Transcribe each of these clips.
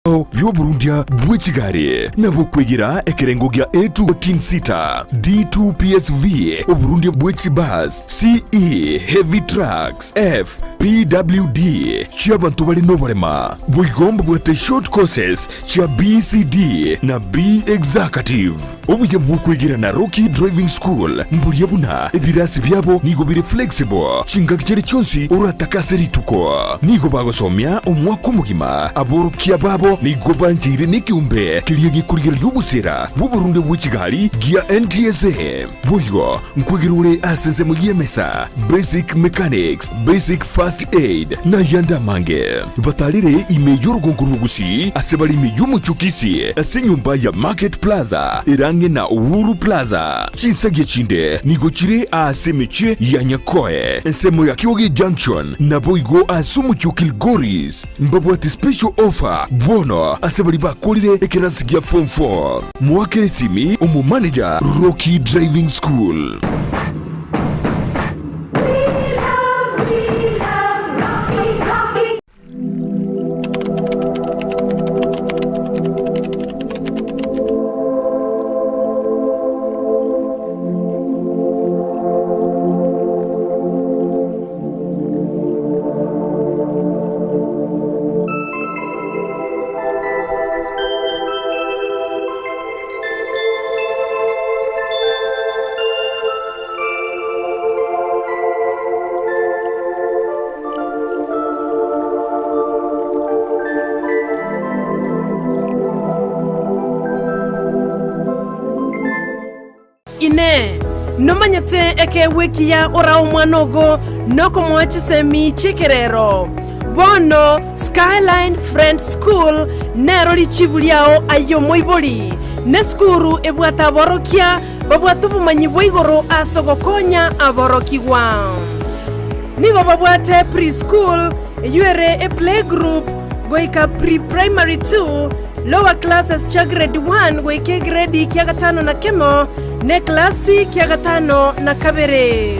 Ao bi'oborundia bwe chigari, nabo kwegera ekerengo gia A2 14 seater, D2 PSV, oborundia bwe chibus, CE, heavy trucks, F, PWD, chi'abanto bare noborema. Boigo mbabwate short courses chia BCD na B Executive. Obuya bw'okwegera na Rocky Driving School mboria buna ebirasi biabo nigo bire flexible chingaki chiria chionsi oratake ase rituko. Nigo bagosomia omwaka omogima. Aborokia babo nigo bancheire nekeombe keria gekorigereria obosera bw'oborunde bwe chigari gia NTSA. Boigo nkwegera ore ase ensemo y'emesa, basic mechanics, basic first aid, na ayande amange. Batarire ime y'orogongo rw'Ogusii ase bare ime y'omochie o Kisii ase enyomba ya Market Plaza ere ang'e na Uhuru Plaza. Chinsagia chinde nigo chire aase emechie ya Nyakoe, ensemo ya Kioge Junction, naboigo ase omochie o Kilgoris. Mbabwate special offer bono ase baria bakorire ekerasi gia form 4. Moakere esimi omomanager Rocky Driving School. Inee! Nomanyete ekeegwa ekiya orae omwana ogo nokomoa chisemi chi'ekerero? Bono Skyline Friends School nero richibu riao aye omoibori. Nesukuru ebwate aborokia babwate obomanyi bwa igoro ase ogokonya aborokigwa. Nigo babwate pre-school, eyio ere eplaygroup, goika pre-primary 2, lower classes chia grade 1 goika egredi kia gatano na kemo, na eklasi kia gatano na kabere.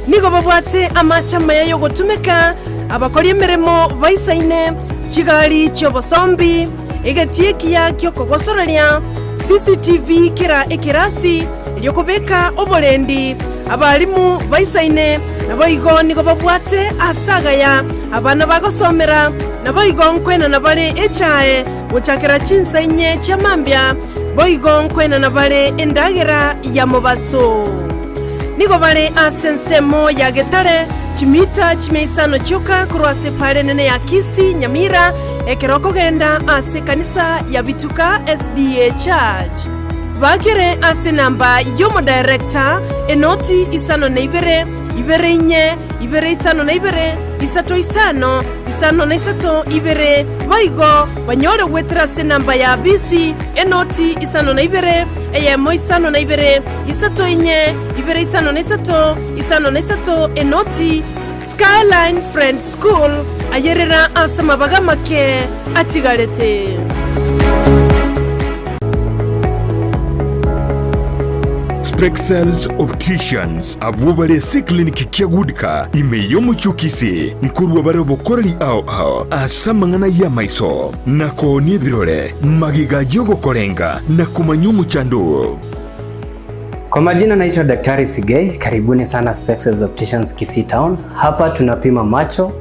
Nigo babwate amache amaya y'ogotumeka, abakori emeremo baisaine, chigari chi'obosombi, egetii ekiya gi'okogosoreria, CCTV kera ekerasi, erio kobeka oborendi, abalimu baisaine, naboigo nigo babwate aase agaya abana bagosomera, naboigo nkoenana bare echae gochakera chinsa inye chia mambia, boigo nkoenana bare endagera ya mobaso. Nigo bare ase ensemo ya Getare, chimita chimia isano chioka korwa ase epaara enene ya Kisii, Nyamira, ekero okogenda ase ekanisa ya Bituka SDA Church. Bakere ase enamba y'omodirector, enoti isano na ibere, ibere inye, ibere isano na ibere, isato isano, isano na isato, ibere, boigo banyore goetera ase enamba ya bisi, enoti isano na ibere, eyemo isano na ibere, isato inye, ibere isano na isato, isano na isato, enoti. Skyline Friends School, ayerera ase amabaga amake atigarete. Spexels Opticians abwo bare ase eclinic kia Goodcar ime y'omochie o Kisii nkorwa bare obokoreri ao ao ase amang'ana y'amaiso na koonia ebirore magega y'ogokorenga na komanya omochando oo. Kwa majina naitwa Daktari Sigei, karibuni sana Spexels Opticians Kisii Town. Hapa tunapima macho uh,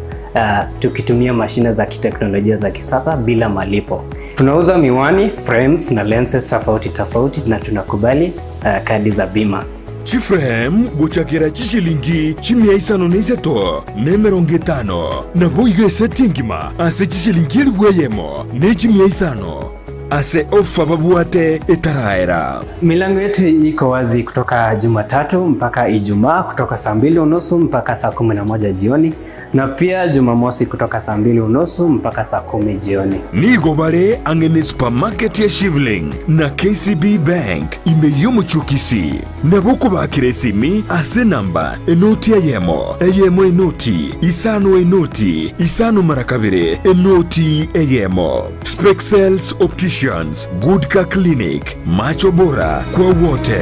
tukitumia mashine za kiteknolojia za kisasa bila malipo. Tunauza miwani, frames na lenses tofauti tofauti na tunakubali uh, kadi za bima. Chiframe gochakera chishilingi chimia isano na isato na emerongo etano, naboigo eseti engima ase chishilingi elifu eyemo ne chimia isano. Ase ofa babwate etaraera. Milango yetu iko wazi kutoka Jumatatu mpaka Ijumaa kutoka saa mbili unusu mpaka saa 11 jioni na pia Jumamosi kutoka saa mbili unusu mpaka saa kumi jioni. Nigo bare ang'e ne supermarket ya Shivling na KCB Bank ime y'omochie o Kisii. Nabo okobakera esimi ase enamba enoti eyemo, eyemo enoti, isano enoti, isano mara kabere, enoti eyemo. Spexels Opticians, Goodcar Clinic, macho bora kwa wote.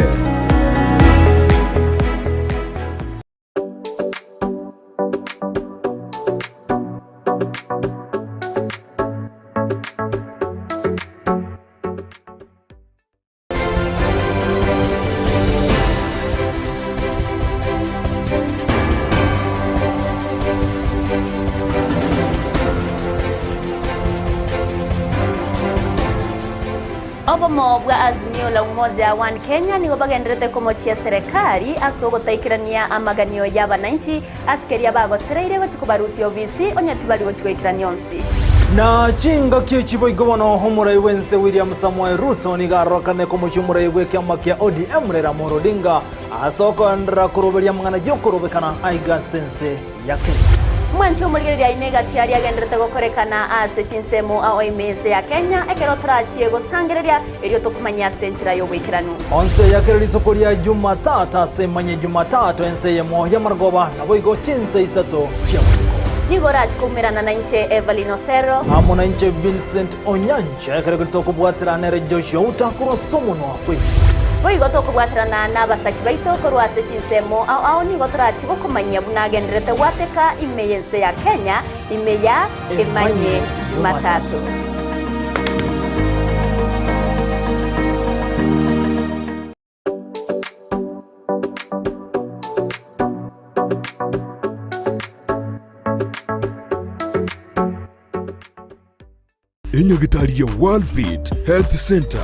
Obomo bwa Azimio la Umoja One Kenya nigo bagenderete komochia serekari ase ogotaikerania amaganio y'abananchi ase keria bagosereire gochia kobarusia obisi onye tibari gochia goikerania onsi. Na chingaki echi boigo bono omorai bw'ense William Samoei Ruto nigo arorokane komochia omorai bw'ekiama kia ODM Raila Amolo Odinga ase okoenderera koroberia amang'ana y'okorobekana aiga ase ense ya Kenya. Mwanche omorigereria aino egati aria agenderete gokorekana ase chinsemo ao ime ense ya Kenya ekero torachie gosangereria erio tokomanyia ase enchera y'oboikeranu. Onse ya kera rituko ria Jumatatu ase emanye Jumatatu ense eyemo y'amarogoba naboigo chinse isato chia botuko. Nigo orachie koumerana nainche Evelyn Osero. Amo nainche Vincent Onyancha ekero ekero tokobwaterana nere Joshua Uta korwa ase omonwa kw'ebibe. Boigo tokobwaterana nabasaki baito korwa ase chinsemo ao ao nigo torachie gokomanyia buna agenderete gwateka ime y'ense ya Kenya ime ya Emanye Jumatatu. Enyagitari ya Worldfit Health Center.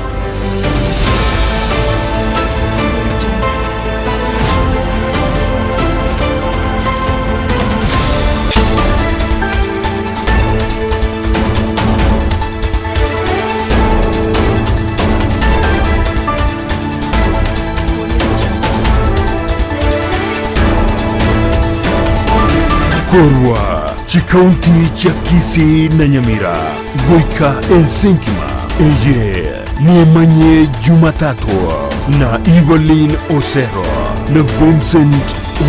Korwa chikaunti chia Kisii na Nyamira goika ense engima, eye nemanye Jumatatu na Evelyn Osero na Vincent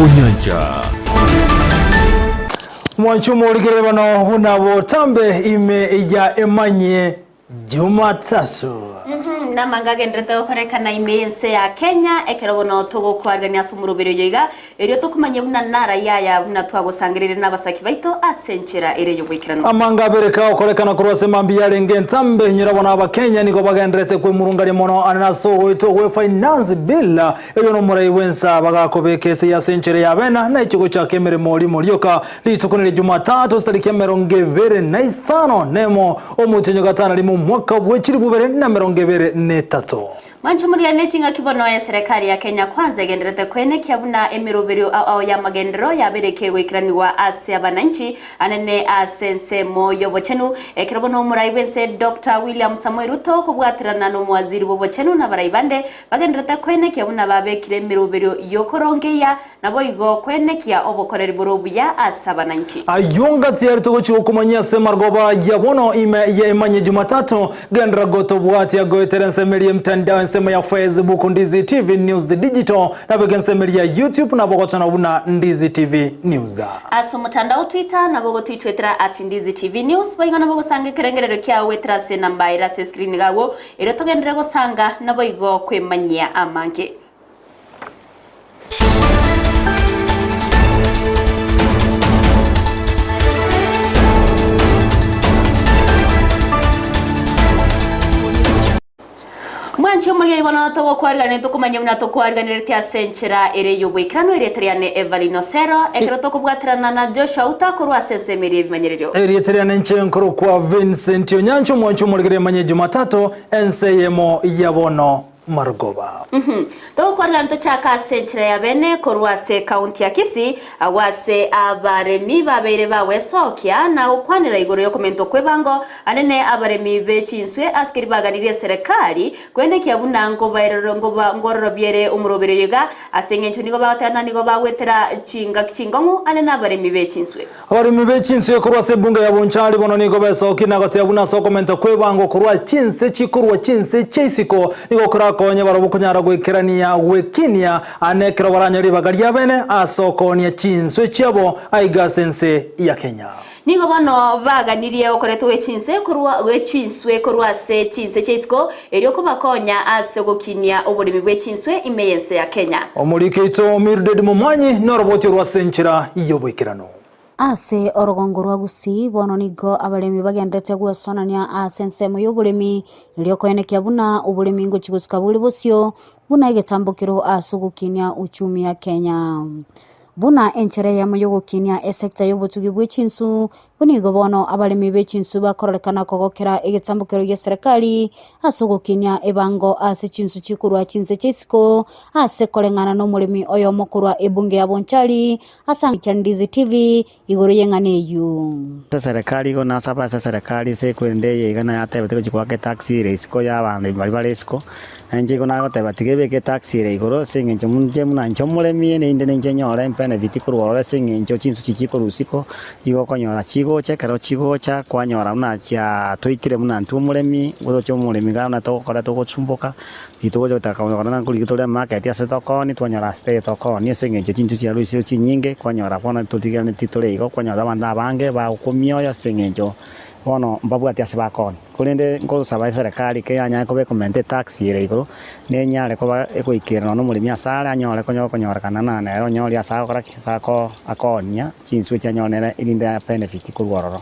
Onyancha. Mwanche omorigereria bono buna botambe ime ya emanyie Jumatatu. Namanga agenderete gokorekana ime y'ense ya Kenya, ekero bono togokwarigania ase omoroberi oyo iga, erio tokomanye buna naraia aya buna twagosangereire nabasaki baito ase enchera ere y'oboikeranu. Amanga abere kagokorekana korwa ase mambia yarenge entambe, inyora bono Abakenya nigo bagenderete kwemurungaria mono ane nase ogoitwa gwe Finance Bill, Erio nomorai bw'ensa bagakobeka esegi ase enchera ya bena, na echi gochaka emeremo rimo rioka, rituko neria Jumatatu chitariki emerongo ebere na isano nemo, omotienyi o gatano rimo omwaka bwe chilifu ibere na emerongo ebere na etato. Mwanche omoriane ne ching'aki bono eserekari ya Kenya Kwanza egendererete koenekia buna emeroberio ao ao y'amagenderero yabeire kegoikeranigwa ase abananchi anene ase ensemo y'obochenu. Ekero bono omorai bw'ense Doctor William Samoei Ruto kobwaterana n'omowaziri bw'obochenu na abarai bande Bagenderete koenekia buna babekire emeroberio y'okorongeia, naboigo koenekia obokoreri bore obuya ase abananchi. Ayio ngati yarete gochia gokomanyia ase amarogoba ya bono ime ya Emanye Jumatatu, genderera gotobwatia goetera ensemo eria emtandao ensemo ya Facebook Ndizi TV News Digital nabeke ensemo eria ya YouTube nabo ogochana buna Ndizi TV News. Ase omotandao Twitter nabo ogotwitwetera at Ndizi TV News boigo nabo ogosanga ekerengererio kiao goetera ase enamba ere ase escreen iga agwo Erio togenderere gosanga, naboigo kwemanyia amange. Mwanche omoriai bono togokwarigania tokomanya buna tokwariganeretie ase enchera ere y'oboikeranu erieta riane Evelyn Osero ekero tokobwaterana na Joshua Uta korwa ase ensemo eria ebimanyererio. Erieta riane inche nkorokwa Vincent Onyancha omwanchi omorigereria manye Jumatatu ense eyemo ya bono marogoba. Togokwarigana tochaka ase enchera ya bene korwa ase ekaunti ya Kisii agwo ase abaremi babeire bagwesokia na gokwanera igoro y'okomentwa kw'ebango Anene abaremi be chinswe ase keria baganirie eserekari, kwenekia buna nkobaerero ere omoroberi oyo iga, ase engencho nigo bagoteba ng'a nigo bagwetera chingaki chingong'u ane nabaremi be chinswe. Abaremi be chinswe korwa ase ebunge ya Bonchari bono nigo besokirie na goteba buna ase okomenta kw'ebango korwa chinse chikorwa chinse chia isiko nigo korakonye barabwo konyara goikerania gwekinia ane ekero baranyore ribaga riabene ase okoonia chinswe chiabo aiga ase ense ya Kenya. Nigo bono baganirie okoretwa gwe chinse korwa gwe chinswe korwa ase chinse chia isiko, erio kobakonya ase ogokinia oboremi bwe chinswe ime y'ense ya Kenya. Omoriki oito Mildred Momwanyi noroboti orwo ase enchera y'oboikeranu. Ase orogongo rwa Gusii bono nigo abaremi bagenderete gwesonania ase ensemo y'oboremi, erio koenekia buna oboremi ngochia gosuka bore bosio buna egetambokero ase ogokinia uchumi ya Kenya. buna enchera eyemo y'ogokinia esecta y'obotugi bwe chinsu, buna igo bono abaremi be chinsu bakororekana kogokera egetambokero gia serikali ase ogokinia ebango ase chinsu chikorwa chinse chia isiko ase koreng'ana nomoremi oyomo korwa ebunge ya Bonchari ase kia Ndizi TV igoro y'eng'ana eyio. Ase eserekari igo nasaba ase eserekari ase ekwende eye iga nayatebete gochia goaka etax ere isiko ya abanto baria bare isiko, na inche igo nagoteba tiga ebeke etax ere igoro ase eng'encho inche buna inche omoremi naende ninche nyore ebenefit korwa ororo ase eng'encho chinsu echi chikorwa isiko, igo okonyora chigocha ekero chigocha kwanyora buna chiatoitire buna intwe omoremi, oroche omoremi iga buna togokora togosumboka. Titogocha gotaka korora nkorigia tore emarket ase tokoonia, twanyora ase taiyo tokoonia ase eng'encho chinsu chiarusiwe chinyinge, kwanyora bono totiganetie tore igo, kwanyora abanto abange bagokumia oyo ase eng'encho bono mbabwati ase bakoonia. Korende nkosaba eserekari ekeyanyare koba ekomenta etax ere igoro, nenyare koba egoikerana nonya omoremi ase are anyore konya okonyorekana na nere onyore ase agokora ki? Ase ako akoonia chinsu echi anyore nere erinde abenefit korwa ororo.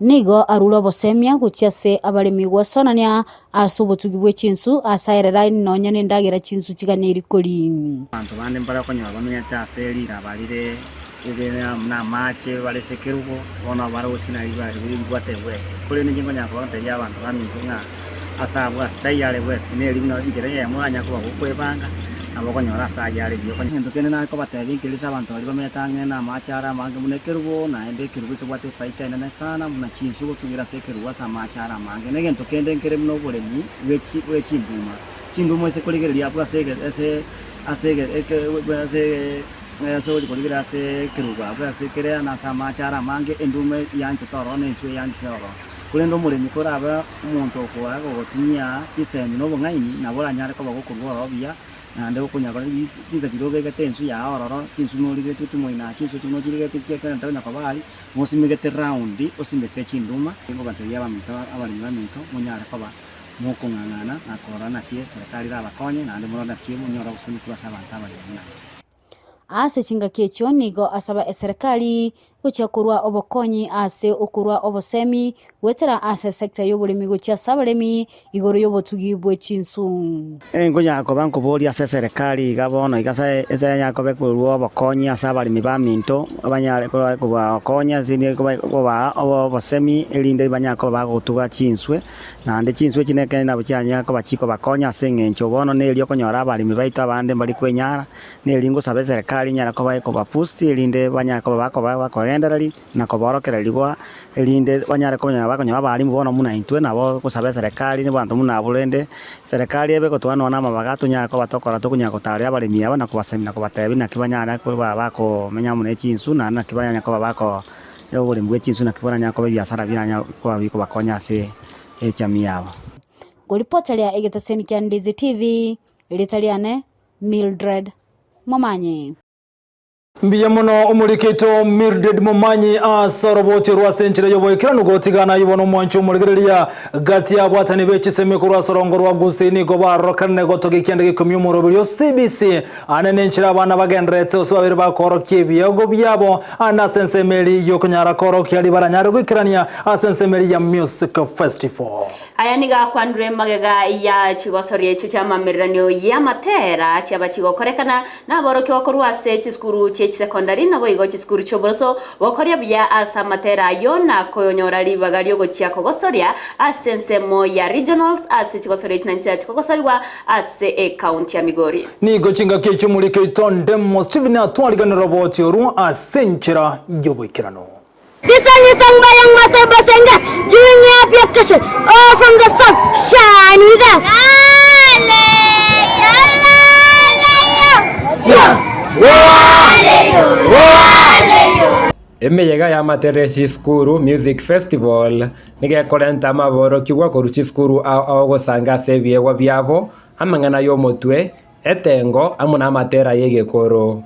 Nigo arure obosemia gochia ase abaremi gwesonania ase obotugi bwe chinsu, ase aerere aye nonya nendagera chinsu chiganeiri koria. Abanto bande mbare okonyora bamenyete ase riraba rire rire namache bare ase ekerubo, bono bare gochia na riba ribwate west. Korende inche nkonyara kobateebia abanto baminto ng'a ase abwo ase taiyo are west neri buna enchera eyemo oranyare koba gokwebanga, nabo okonyora ase ayio are buya. Egento kende nare kobatebia nkeri ase abanto baria bamenyete ang'e namache are amange buna ekerubo, naende ekerubo ekebwate efaita enene sana buna chinsu gotumera ase ekerubo ase amache are amange. Na egento kende nkere buna oboremi bwe chi bwe chinduma. Chinduma ase korigereria abwo ase ege ase ase ege eke ase ase ogochia korigereria ase ekerubo abwo ase kere na ase amache are amange, enduma yanchete ororo na enswe yanchete ororo. Korende omoremi korabe omonto okoa gogotumia chisemi na obong'aini, nabo oranyare koba gokorua ororo buya, naende okonyara kore chinsa chiria obegete enswe yao ororo, chinswe norigetwe chimoina, chinswe echio nochirigetie chiakerente konya koba aria, mosimegete round, osimeke chinduma. Ngobatebia abaminto, abaremi baminto, monyare koba mokong'ang'ana na korora naki eserekari erabakonye, naende morore naki monyore obosemi korwa ase abanto abaremi buna intwe. Ase chingaki echio nigo asaba eserekari gochia korwa obokonyi ase okorwa obosemi goetera ase esecta y'oboremi gochia ase abaremi igoro y'obotugi bwe chinsu. Nkonyara koba nkoboria ase eserekari iga bono iga ase ase yanyara koba ekorua obokonyi ase abaremi baminto, banyare koba kobakonya ase kobaa obosemi erinde banyare koba bagotuga chinswe. Naende chinswe echi nekeene nabo chianyare koba chikobakonya ase engencho bono nerio okonyora abaremi baito abande mbari kwenyara, neri ngosaba eserekari enyare koba ekoba boost erinde banyare koba bakoba bakogendereria na koborokererigwa erinde banyare konyora bakonyora abalimu bono buna intwe nabo gosaba eserekari na abanto buna abwo rende eserekari ebe egotwara nonya na amabaga tonyare koba tokora tokonyara gotaria abaremi aba na kobasemia na kobatebia naki banyare koba bakomenya amo ne chinsu naende naki banyare koba bako oboremi bwe chinsu naki boranyare koba ebiasara biranyare koba bikobakonya ase echamii yabo. Ngoripoteria egeteseni kia Ndizi TV, erieta riane Mildred Momanyi. Mbuya mono omoriki oito Mildred Momanyi ase oroboti orwo ase enchera y'oboikeranu gotigana ayio bono omwanchi omorigereria gati y'abwatani be chisemi korwa ase orongo rwa Gusii nigo barorokanire gotogia ekianda gekomia omoroberio CBC ane nenchera abana bagendererete gose babere bakoorokia ebiago biabo ande ase ensemo eria y'okonyara koorokia ribaranyare goikerania ase ensemo eria ya Music Festival. Aya nigo akwanirwe magega ya chigosoria echio chi'amamereranio y'amatera chiaba chigokorekana naborokigwa korwa ase chisukuru chie chisekondari naboigo chisukuru chi'oboroso gokoria buya ase amatera ayio na koyonyora ribaga riogochia kogosoria ase ensemo ya regionals ase chigosoria echi nainche chikogosorigwa ase ekaunti ya Migori. Nigo chingaki echio omoriki oito Ndemo Stephen atwariganire roboti orwo ase enchera y'oboikeranu. This song is sung by young master Basengas during your application. All from the song Shine With Us. Emeyega y'amatere chisukuru Music Festival nigo ekorenta amaborokigwa korwa chisukuru ao ao gosanga ase ebiegwa biabo, amang'ana y'omotwe, etengo amo namatera y'egekoro.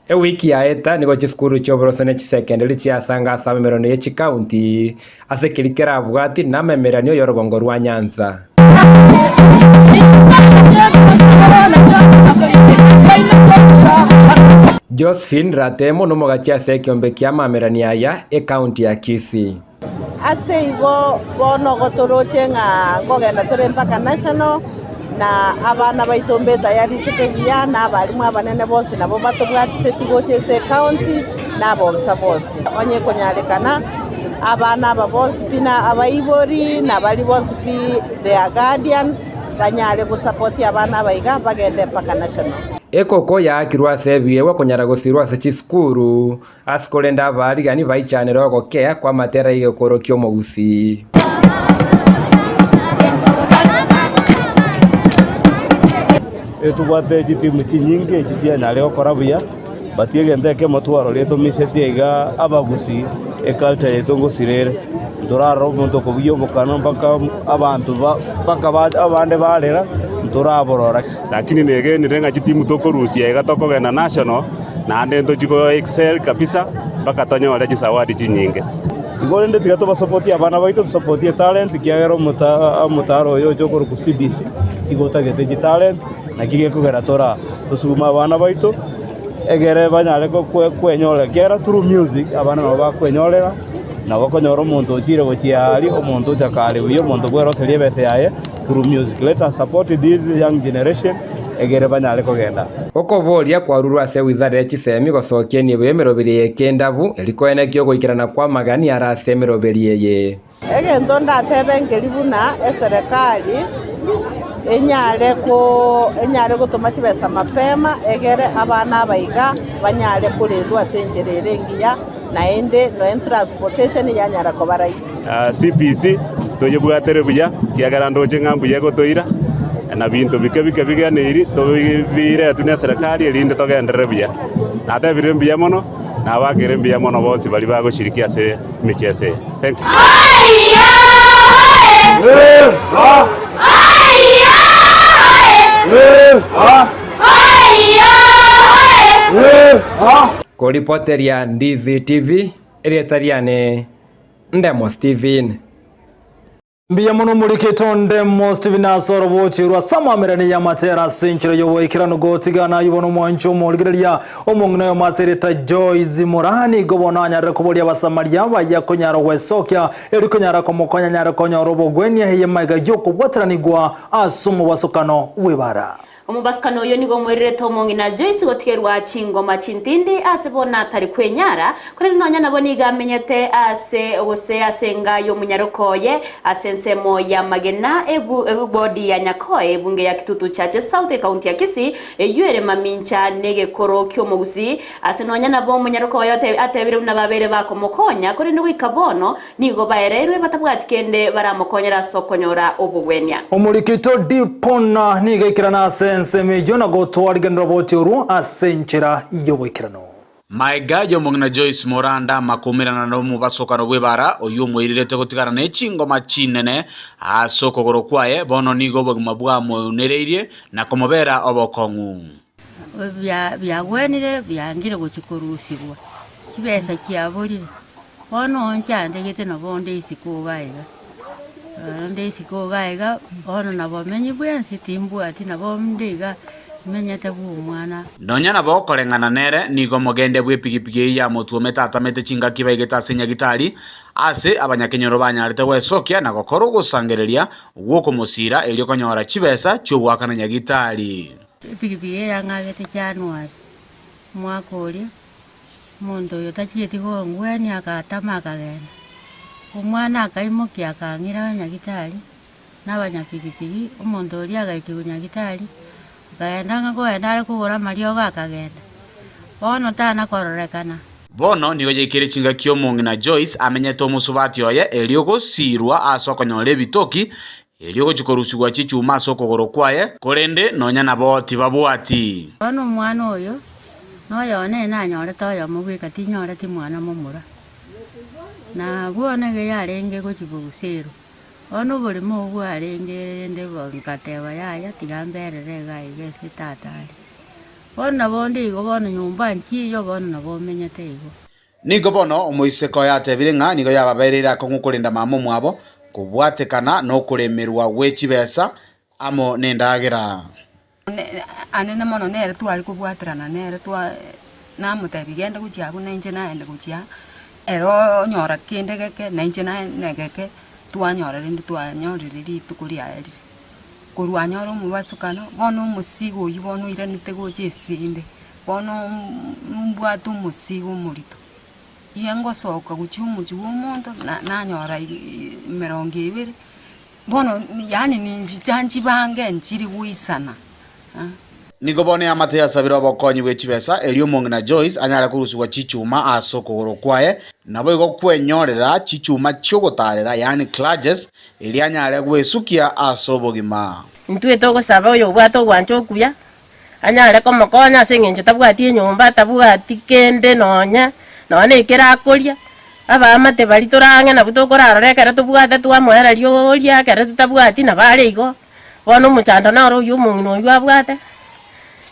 Ewiki yaeta nigo chisukuru chi'oboroso ne chisekenderi chiasanga ase amemerano ye chikaunti ase keria kerabwati namemeranio y'orogongo rwa Nyanza. Josephine Ratemo nomogachi ase ekeombe kia amamerania aya ekaunti ya Kisii. Ase igo bono gotoroche ng'a nkogenda tore mpaka national, na abana baito mbetayarishete buya, na abalimu abanene bonsi nabo batobwatiseti gocha ase ecounty, na abobisa bonsi. Onye ekonyarekana, abana aba bonsi pi na abaibori, na baria bonsi pi their guardians, banyare gosupport abana aba iga bagende mpaka national. Ekoko yaakirwe ase ebiegwa konyara gosirwa ase chisukuru, ase korende abaarigani baichanere ogokea kw'amatera y'egekoro ki'omogusii. Etobwate chitimu chinyinge echi chianyare gokora buya, but egento ekemo twarorire tomisetie iga abagusii eculture yaito ngosira ere. Ntorarora omonto okobugia obokano mpaka abanto mpaka abande barera, ntoraborora. Lakini negenire ng'a chitimu tokorusia iga tokogenda national, naende ntochie go excel kabisa mpaka tonyore chisawadi chinyinge. Igo rende tiga tobasopotie abana baito, tosopotie etalent, ekiagera omotaro oyo oche okorokwa CBC tiga otagete chitalent, naki gekogera tora tosugume abana baito egere banyare kwenyorera ekiagera through music abana nabo bakwenyorera, nabo okonyora omonto ochire gochia aria, omonto ocha kare buya, omonto bweroseria ebesa yaye through music. Let us support this young generation egere banyare kogenda. Okoboria kwarurwe ase wizara ye chisemi gosokia enibo y'emeroberi eye kendabu, erio koenekia ogoikerana kw'amagani are ase emeroberi eye. Egento ndatebe nkeri buna eserekari enyare ko enyare gotoma chibesa mapema egere abana aba iga banyare korendwa ase enchera ere engiya, naende nonya transportation yanyara koba rahisi. CBC toyebwatere buya, ekiagera ndoche ng'a mbuya egotoira, na binto bike bike biganeiri tobiretwe neserekari erinde togenderere buya. Natebire mbuya mono, nabakere mbuya mono bonsi baria bagoshiriki ase emicheso eye. Thank you. Koripoteria Ndizi TV, erieta riane Ndemo Stephen. Mbuya mono omorikito Ndemo Stephen ase orobochi rwa Samamerani y'amatera ase enchera y'oboikeranu gotigana ayio bono omwancho omorigereria omong'ina oyomo ase erieta Joyce Moraa nigo bono anyarire koboria abasamaria abaya konyara gwesokia erio konyara komokonya anyare konyora obogwenia eye maiga y'okobwataranigwa ase omobasokano bw'ebara. Omobasukani oyo nigo omoirerete omong'ina Joyce gotigerwa chingoma chintindi ase bono atari kwenyara, korende nonya nabo nigo amenyete ase gose ase enga y'omonyaroko oye ase ensemo y'amagena ebu ebodi ya Nyakoe ebunge ya Kitutu Chache South ekaunti ya Kisii eyio ere mamincha negekoro ki'omogusii ase nonya nabo omonyaroko oye atebire buna babeire bakomokonya korende goika bono Nigo baereirwe batabwati kende baramokonyere ase okonyora obogwenia. Omorikito Dipona nigo aikerana ase ensemo eyio na gotwariganera oboti orwo ase enchera y'oboikeranu. Maega y'omong'ina Joyce Moranda makumirana nomobasokano bw'ebara oyio omoirirete gotigana ne chingoma chinene ase okogoro kwaye, bono nigo obogima bwamoeunereirie na komobera obokong'u. Biagwenire biangire gochia korusigwa, chibesa chiaborire. Bono onchandegete nabo onde isiko iga iga, onde isiko iga iga, bono nabomenyi bwensi timbwati nabo onde iga menyete bwa omwana. Nonya nabo koreng'ana nere, nigo omogende bw'epigipigi eyio yamotuomete atamete chingaki baigete ase nyagitari, ase abanyakenyoro banyarete gwesokia na gokora ogosangereria gw'okomosiira erio konyora chibesa chi'ogoakana nyagitari. Epigipigi eye yang'agete January omwaka oria, omonto oyo tachieti kongwenia agatama akagenda. Omwana akaimokia akang'ira nyagitari, na abanyapigipigi, omonto oria agaikigwa nyagitari, akagenda ng'a kogenda are kogora amariogo akagenda. Bono tana kororekana. Bono nigo yaikeire chingaki omong'ina Joyce amenyete omosubati oye erio gosiirwa ase okonyora ebitoki Erio ogochia korusigwa chichuma ase okogoro kwaye, korende nonya nabo tibabwati. Bono omwana oyo noyone nanyorete oyomo bweka, tinyoreti mwana momura. Na bono iga yarenge gochia boguserwa. Bono oboremo obwo bwarenge rende nkateba yaya tiga mberere iga iga ase tata are. Bono nabo onde igo bono nyomba nchiyo bono nabo omenyete igo. Nigo bono omoiseke oye atebire ng'a nigo yababereire akong'u korenda mama omwabo, kobwatekana nokoremerwa gwe chibesa amo nendagera. Anene mono nere tware kobwaterana nere twa. Namotebia genda gochia abwo na inche naende gochia aa, ere onyora kende geke na inche naende geke, twanyora rende twanyorire rituko riaye rire. Korwa anyore omobasokano, bono omosigo oywo bono oiranete gocha esende, bono mbwate omosigo omorito. Iga ngosoka gochia omochie bwa omonto, na nanyora emerongo ebere, bono yaani ninchicha nchibange nchiri goisana. Nigo bono eamate yasabire obokonyi bwe chibesa, erio omong'ina Joyce anyare korusigwa chichuma ase okogoro kwaye, naboigo kwenyorera chichuma chi'ogotaarera, yaani clutches, erio anyare gwesukia ase obogima. Intwe togosaba oyobwate ogwancha okuya, anyare komokonya ase eng'encho tabwati enyomba, tabwati kende nonya, nonya na ekero akoria, abaamate baria tore ang'e nabwo tokorarora ekero tobwate twamoereria oria ekero totabwati nabo are igo. Bono omochando noro oyio omong'ina oyio abwate,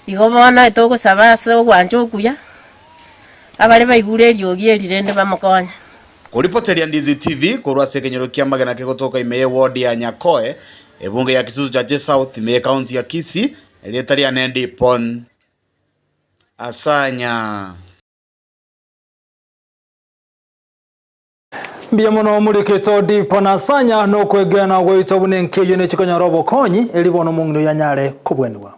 igo bono etogosaba ase ogwancha okuya, abare baigure eriogi eri rende bamokonye. Koripoteria Ndizi TV korwa ase ekenyoro kia Magena kegotoka ime ye ward ya Nyakoe, ebunge ya Kitutu Chache South ime ye county ya Kisii, erieta riane Dipon Asanya. Mbuya mono omorikito Dipo na Sanya nokwegena gwaito buna enka eyio nechikonyora obokonyi, eri bono omong'ina oyio anyare kobwenigwa.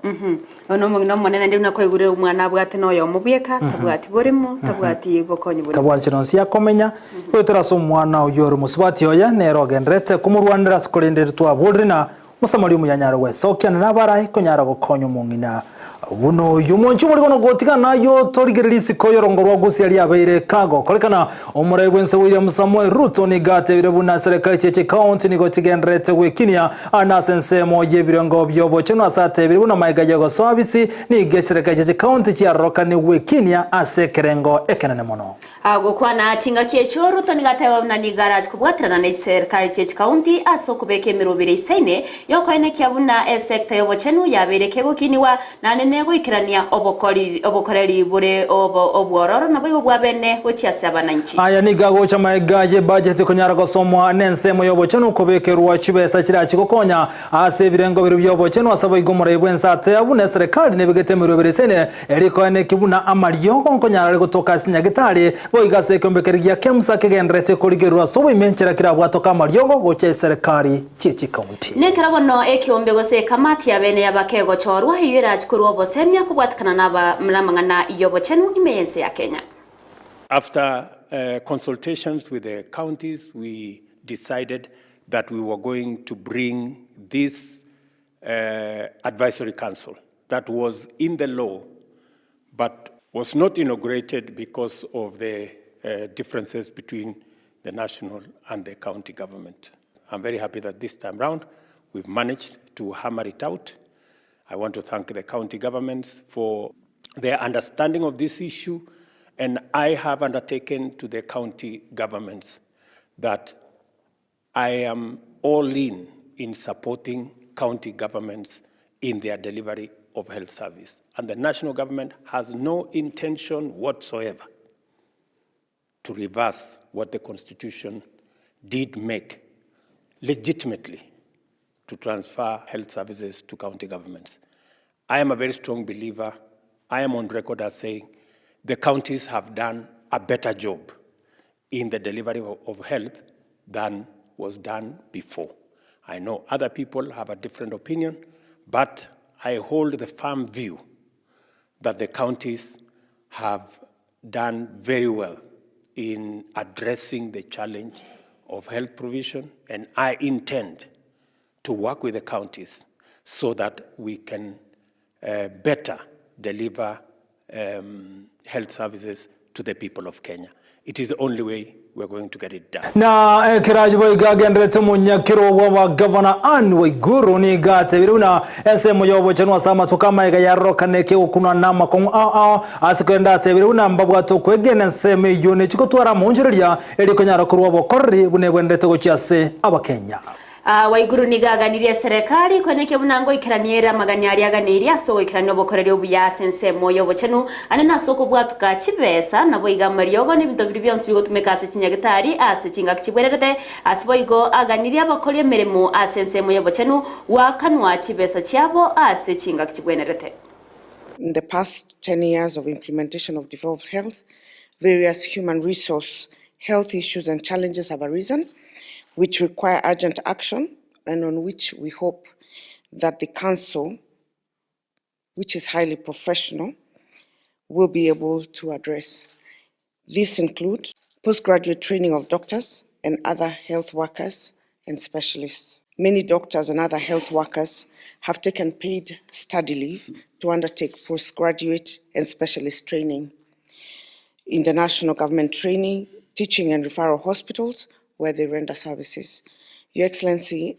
Oyo nomong'ina omonene naende buna kwaigure omwana abwate noyomo bweka, tabwati borimo, tabwati bokonyi bonde Tabwati bwonsi. nonsi akomenya, goetera ase omwana oyio ore omosubati oye, nere ogendererete komorwanera ase korende twaborire na Omosamaria omuya anyare gwesokia na nabarae konyara gokonya omong'ina buna oyio. Omonche omorigo nogotigana nayio torigereria isiko y'orongo rwa Gusii riabeire kagokorekana. Omorai bw'ense William Samoei Ruto nigo atebire buna eserekari chie chikaunti nigo chigendererete gwekinia ande ase ensemo y'ebirengo bi'obochenu ase atebire buna magega y'ogosoa bisi nigo eserekari chie chikaunti chiarorokanire gwekinia ase ekerengo ekenene mono. Agokwana chingaki echio, Ruto nigo ateba buna nigo arache kobwaterana ne chiserikari chie chikaunti ase okobeka emeroberi eisaine y'okoenekia buna esecta y'obochenu yabeire kegokinigwa naende negoikerania obokori obokoreri bore obwororo naboigo bwabene gochia ase abananchi. Aya nigo agocha magega y'ebudget konyara gosomwa nensemo y'obochenu kobekerwa chibesa chirachi gokonya ase ebirengo biria bi'obochenu ase boigo omorai bw'ense atea buna eserekari nebegete emeroberi eisaine Erikoeneki buna amariogo nkonyara are gotoka ase nyagetari, boigo ase ekeombe gia Kemsa kegendererete korigererwa ase oboime nchera kerabwatoke amariogo gochia eserekari chie chikaunti. Nekero bono ekeombe gose ekamati y'abene y'abakegochorwa, eyio erache korwa obosemia kobwatekana namang'ana y'obochenu ime y'ense ya Kenya. After consultations with the counties, we decided that we were going to bring this advisory council that was in the law but was not inaugurated because of the uh, differences between the national and the county government. I'm very happy that this time round we've managed to hammer it out. I want to thank the county governments for their understanding of this issue, and I have undertaken to the county governments that I am all in in supporting county governments in their delivery of health service. And the national government has no intention whatsoever to reverse what the Constitution did make legitimately to transfer health services to county governments. I am a very strong believer. I am on record as saying the counties have done a better job in the delivery of, of health than was done before. I know other people have a different opinion, but I hold the firm view that the counties have done very well in addressing the challenge of health provision, and I intend to work with the counties so that we can uh, better deliver um, health services to the people of Kenya. It is the only way we're going to get it done. Na ekeraji boigo agenderete omonyakero wa Gavana Anne Waiguru nigo atebire buna ensemo y'obochenu ase amatuko amaiga yarorokana ekegokunwa na amakong'u ao ao ase korende atebire buna mbabwate okwegena ensemo eyio nechigotwara amaonchoreria erio konyara korwa obokoreri buna ebwenerete gochia ase Abakenya. Waiguru nigo aganirie eserekari koenekia buna ngoikerania ere amagani aria aganeirie ase ogoikerania obokoreri obuya ase ensemo y'obochenu, ande nase okobwatuka chibesa, naboigo amariogo na ebinto biria bionsi bigotumeka ase chinyagitari ase chingaki chibwererete. Ase boigo aganirie abakori emeremo ase ensemo y'obochenu goakanwa chibesa chiabo ase chingaki chibwenerete. In the past 10 years of implementation of devolved health, various human resource health issues and challenges have arisen, which require urgent action and on which we hope that the Council, which is highly professional, will be able to address. These include postgraduate training of doctors and other health workers and specialists. Many doctors and other health workers have taken paid study leave to undertake postgraduate and specialist training in the national government training, teaching and referral hospitals where they render services. Your Excellency,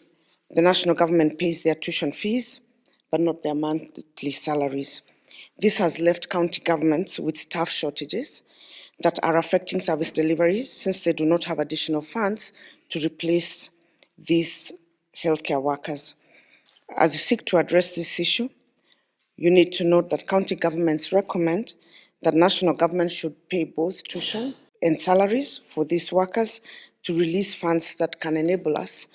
the national government pays their tuition fees, but not their monthly salaries. This has left county governments with staff shortages that are affecting service delivery since they do not have additional funds to replace these healthcare workers. As you seek to address this issue, you need to note that county governments recommend that national government should pay both tuition and salaries for these workers to release funds that can enable us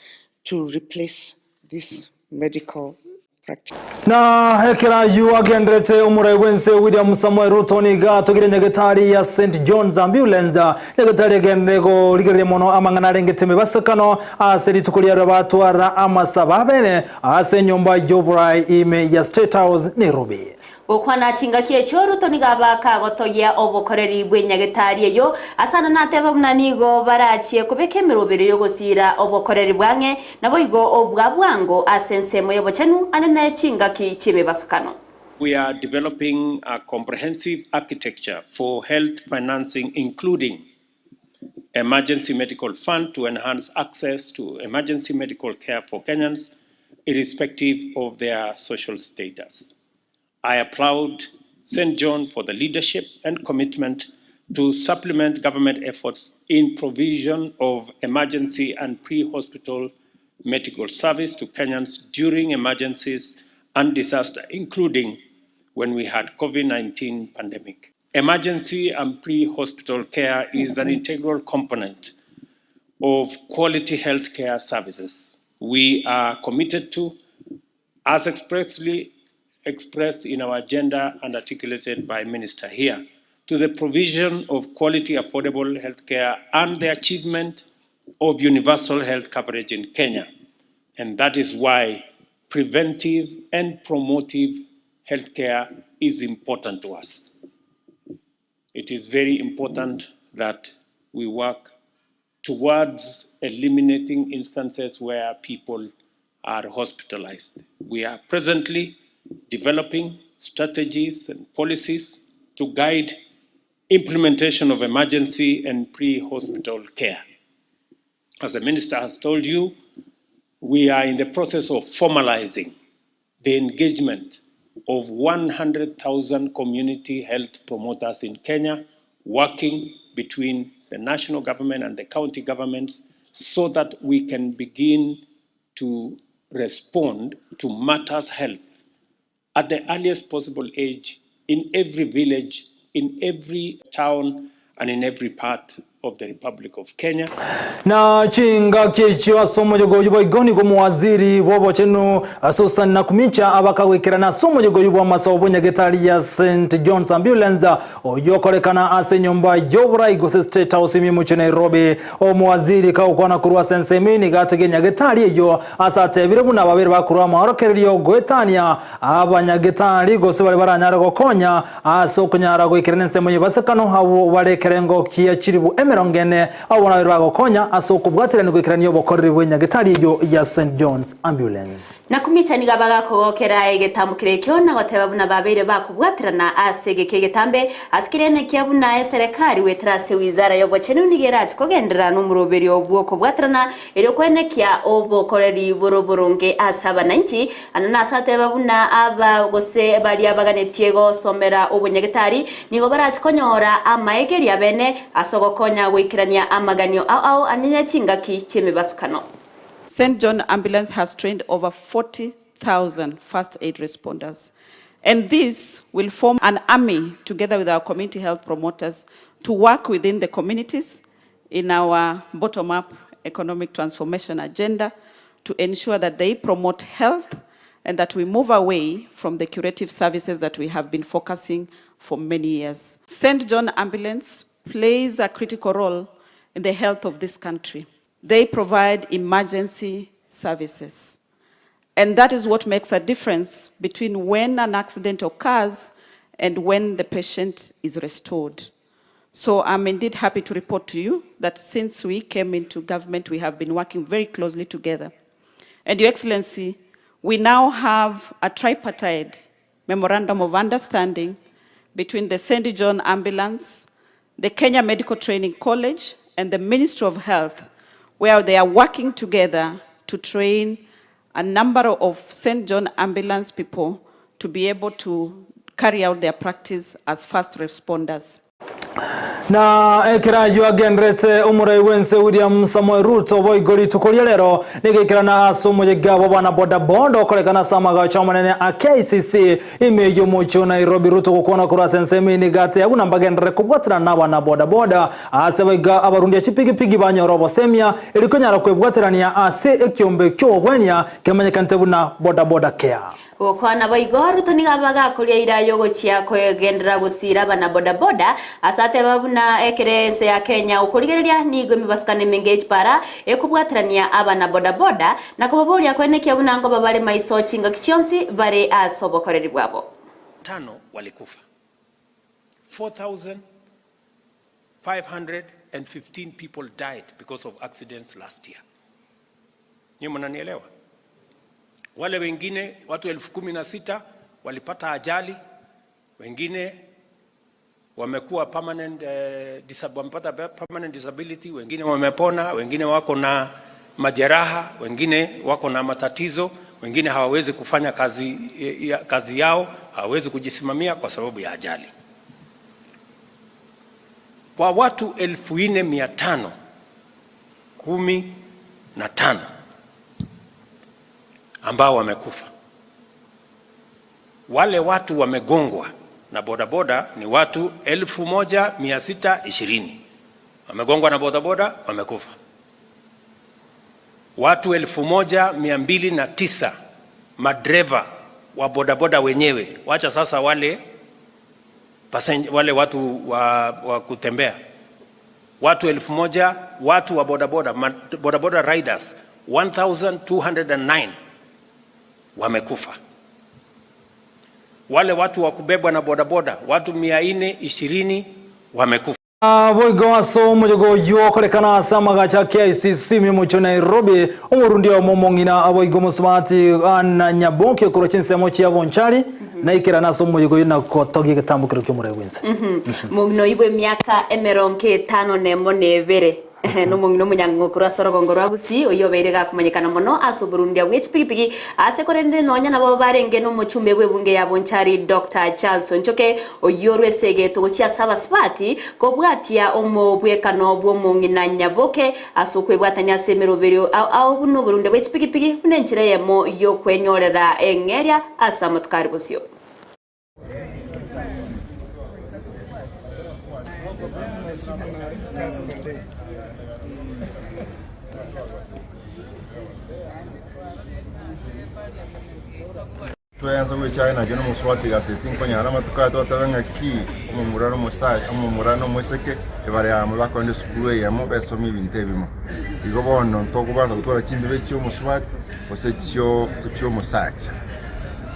to replace this medical practice. Na ekero ayio agenderete, omorai bw'ense William Samoei Ruto nigo atogire nyagetari ya St John's Ambulance, nyagetari egenderere korigereria mono amang'ana arengete emebasekano ase rituko riarwe batwara amasabo abene ase enyomba y'oborai ime ya State House Nairobi. Gokwana chingaki echio Ruto nigo abaka agotogia obokoreri bw'enyagetari eyio, ase ane nateba buna nigo barachie kobeka emeroberi y'ogosiira obokoreri bw'ang'e, naboigo obwa bwango ase ensemo y'obochenu ane ne chingaki chi'emebasokano. We are developing a comprehensive architecture for health financing including emergency medical fund to enhance access to emergency medical care for Kenyans irrespective of their social status. I applaud St. John for the leadership and commitment to supplement government efforts in provision of emergency and pre-hospital medical service to Kenyans during emergencies and disaster, including when we had COVID-19 pandemic. Emergency and pre-hospital care is an integral component of quality healthcare services. We are committed to, as expressly expressed in our agenda and articulated by Minister here, to the provision of quality affordable healthcare and the achievement of universal health coverage in Kenya. And that is why preventive and promotive healthcare is important to us. It is very important that we work towards eliminating instances where people are hospitalized. We are presently developing strategies and policies to guide implementation of emergency and pre-hospital care. As the minister has told you, we are in the process of formalizing the engagement of 100,000 community health promoters in Kenya working between the national government and the county governments so that we can begin to respond to matters health at the earliest possible age in every village, in every town, and in every part of the Republic of Kenya. Na chingaki echio ase omoyega oyio boigo nigo omowaziri bw'obochenu Susan Nakhumicha abakagwekerana ase omoyega oyio bw'amasabo bw'enyagetari ya St John's Ambulance oyio okorekana ase enyomba y'oborai gose State House ime y'omochie Nairobi. Omowaziri kagokwana korwa ase ensemo eye nigo atogia enyagetari eyio ase atebire buna babere bakorwa amaorokererio goetania Abanyagetari gose baria baranyare gokonya ase okonyara goikerana ensemo y'ebasekano, abwo bare ekerengo kia chilifu emerongo ene, abwo nabere bagokonya ase okobwaterania goikerania obokoreri bw'enyagetari eyio ya St John's Ambulance. Nakumicha nigo abagakogokera egetambo ekio na goteba buna babeire bakobwaterana ase egeka egetambe ase keria nekia buna eserekari goetera ase wizara y'obochenu nigo erache kogenderera nomoroberio bw'okobwaterana erio kwenekia obokoreri bore oboronge ase abananchi Ande nase ateba buna aba gose baria baganetie gosomera obonyagetari nigo barache konyora amaegerio abene ase ogokonya goikerania amaganio ao ao anyenya chingaki chi'emebasukano. St John Ambulance has trained over 40,000 first aid responders and this will form an army together with our community health promoters to work within the communities in our bottom-up economic transformation agenda to ensure that they promote health and that we move away from the curative services that we have been focusing for many years. St. John Ambulance plays a critical role in the health of this country. They provide emergency services. And that is what makes a difference between when an accident occurs and when the patient is restored. So I'm indeed happy to report to you that since we came into government, we have been working very closely together. And Your Excellency, we now have a tripartite memorandum of understanding between the St. John Ambulance, the Kenya Medical Training College, and the Ministry of Health, where they are working together to train a number of St. John Ambulance people to be able to carry out their practice as first responders. Na ekero ayio agenderete omorai bw'ense William Samoei Ruto boigo rituko ria rero nigo ase omoyega bw'abana bodaboda okorekana ase amagacho amanene a KICC ime y'omochie o Nairobi. Ruto gokwana korwa ase ensemo eye nigo ateba buna mbagenderere kobwaterana n'abana bodaboda ase baiga abarundia chipigipigi banyore obosemia erio konyara kwebwaterania ase ekiombe ki'obogwenia kemanyekanete buna bodaboda care. Gokwana boigo, Ruto nigo abagakoria eira y'ogochia kogenderera gosiira abana bodaboda ase ateba buna ekere ense ya Kenya okorigereria nigo emebasukano emenge ye chipara ekobwaterania abana bodaboda na kobaboria koenekia buna nkoba bare maiso chingaki chionsi bare ase obokoreri bwabo. Tano walikufa. 4,515 people died because of accidents last year. Nyinyi mnanielewa? Wale wengine watu 16,000 walipata ajali, wengine wamekuwa permanent, wamepata permanent disability, wengine wamepona, wengine wako na majeraha, wengine wako na matatizo, wengine hawawezi kufanya kazi, kazi yao, hawawezi kujisimamia kwa sababu ya ajali. Kwa watu 4,515 ambao wamekufa, wale watu wamegongwa na bodaboda ni watu 1,620 wamegongwa na bodaboda wamekufa. Watu 1,209 madereva wa bodaboda wenyewe, wacha sasa wale passenger, wale watu wa kutembea, watu 1,000 watu wa bodaboda, bodaboda riders 1209 wamekufa. Wale watu wa kubebwa na bodaboda watu 420 wamekufa. Boigo ase omoyega oywo okorekana ase amagacho a KICC ime Nairobi omorundi omo omong'ina boigo omosubati Anna Nyaboke okorwa chinsemo chia Bonchari naikerana ase omoyega oyo na gotogia egetambokero kia omorai bwense. Mong'ina oyio bwa emiaka 52 nomong'ina omonyang'o ase orogongo rwa Gusii oyio obeire gakomanyekana mono ase oborundia bwa echipigipigi ase korende nonya nabo barenge nomochumbe bwa ebunge ya Bonchari Dr. Charles Onchoke oyio orwese egeto gochia ase abasubati kobwatia omobwekano bwa omong'ina Nyaboke ase okwebwatania ase emeroberio ao buna oborundia bwa echipigipigi buna enchera eyemo yokwenyorera eng'eria ase amatuko bosio. Tweansa goichaya nakio nomosubati gaseti nkonyara amatuko aya twatebe ng'aki omomura na omosacha omomura na omoiseke ebare amo bakoenda esukuru eyemo besomia ebinto ebimo. Igo bono ntokobansa gotwara chimbibe chia omosubati gose chio chia omosacha.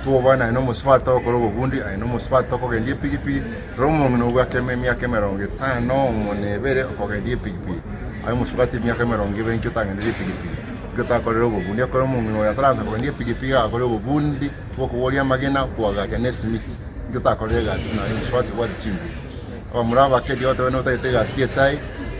Twobana aye na omosubati ogokora obobundi aye na omosubati okogendia epigipigi rora omong'ina obwake emiaka 50 omo na ebere okogendia epigipigi aye omosubati emiaka 20 inki otagenderie epigipigi inki otakorere obobundi ekero omong'ina oyo ataransa kogendia epigipigi agakore obobundi bwokoboria amagena koagacha na esimiti inki otakorere egasi buna aye omosubati obwate chinguru. Abamura abake tiga goteba notagete egasi ya etai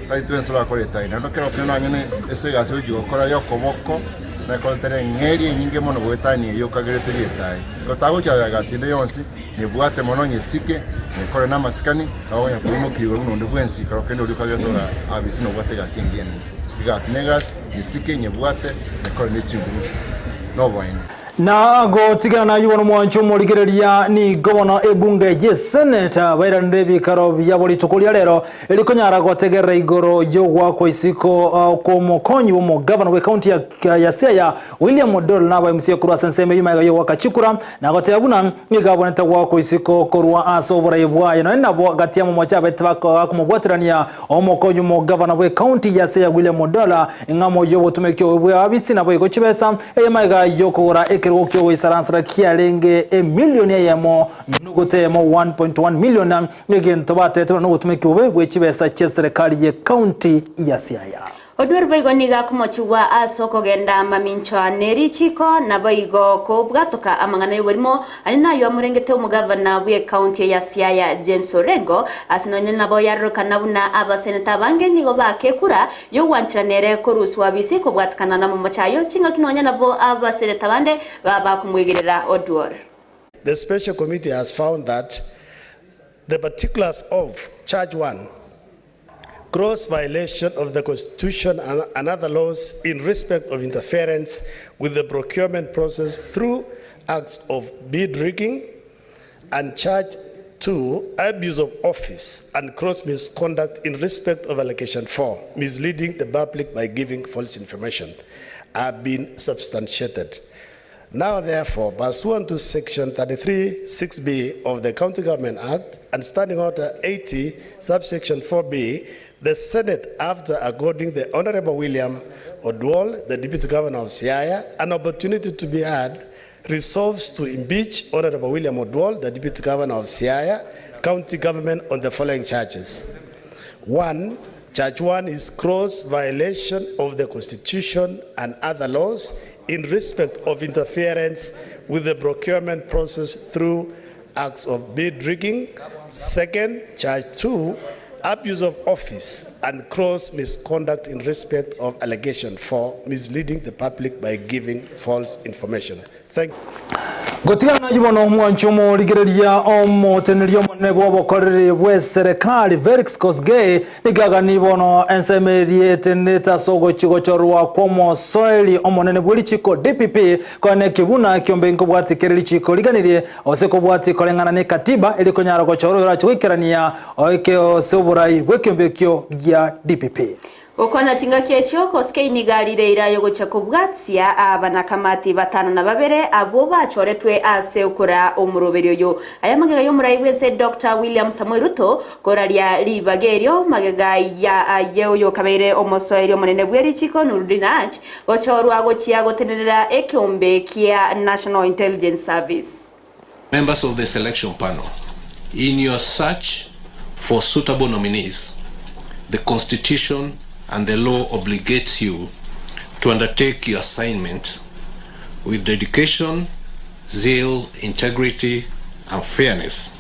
tari twensi torakore etai naende ekero okende nonye ase egasi ogochia gokora ya okoboko nekoretera eng'eria enyinge mono goetania eyio okagerete ya etai. Igo tagochaya egasi ende yonsi nebwate mono nyesike nekore na amasikani nabo okonya koimokia igoro buna onde bwensi ekero kende oria okagerete ora abisi nobwate egasi engiya enene. Egasi na egasi nyesike nyebwate nekore ne chinguru noboene. Na gotigana nayio bono mwanche omorigereria nigo bono ebunge ye senate bairanire ebikaro biabo rituko ria rero erikonyara gotegerera igoro y'ogwakwa isiko kw'omokonyi bw'omogavana bw'ekaunti ya ya Siaya William Odol na aba MCA korwa ase ensemo eyio magega y'ogwaka chikura na goteba buna nigo abonete goakwa isiko korwa ase oborai bwaye nonye nabo gati y'amamocho abete bakomobwaterania Omokonyi omogavana bw'ecounty ya Siaya William Odola ing'amo y'obotomeki obo bw'eabisi naboigo chibesa eye magega y'okogora ekerogo ki'ogoisaransera kiarenge emilioni eyemo nogote eyemo 1.1 million egento batete buna nobotomeki bobe bwe chibesa chi'eserekari y'ecounty ya Siaya. Oduor boigo nigo akomochigwa ase okogenda mamincha ne richiiko, naboigo kobwatoka amang'ana y'oborimo, aria nayio amorengete omogavana bw'ecounty ya Siaya James Orengo, ase nonye nabo yarorokana buna abaseneta abange nigo baaka ekura y'ogwancherana ere koruswa abisi kobwatekana namamocho ayio, chingaki nonya nabo abaseneta bande baba komwegerera Oduor. The special committee has found that the particulars of charge 1 gross violation of the Constitution and, and other laws in respect of interference with the procurement process through acts of bid rigging, and charge 2, abuse of office and gross misconduct in respect of allegation 4, misleading the public by giving false information, have been substantiated. Now, therefore, pursuant to Section 33, 6B of the County Government Act and Standing Order 80, subsection 4B, the Senate, after according the Honorable William Odwal, the Deputy Governor of Siaya, an opportunity to be heard, resolves to impeach Honorable William Odwal, the Deputy Governor of Siaya County Government, on the following charges. One, charge one is gross violation of the Constitution and other laws in respect of interference with the procurement process through acts of bid rigging. Second, charge two, abuse of office and gross misconduct in respect of allegation for misleading the public by giving false information. Thank Gotigana nayio bono omwanchi omorigereria omoteneneri omonene bw'obokoreri bw'eserekari Felix Kosgei nigo agani bono ensemo eria etenenete ase ogochia gochorwa kw'omosoeri omonene bwe richiko DPP koene buna ekiombe nkobwati kere richiko riganirie gose kobwati koreng'ana ne katiba eri konyara gochorwa oyorache goikerania oike ase oborai bw'ekiombe ekio gia DPP. Gokwana chingaki echio, Koskei nigo arire eira y'ogochia kobwatia abanakamati batano na babere abwo bachoretwe ase okoraa omoroberi oyo. Aya magega y'omorai bw'ense Doctor William Samoei Ruto koraria ribaga erio magega ya aye oyo okabeire omosoeri omonene bw'erichiko Noordin Haji gochorwa gochia gotenerera ekeombe kia National Intelligence Service. Members of the selection panel, in your search for suitable nominees, the Constitution and the law obligates you to undertake your assignment with dedication, zeal, integrity, and fairness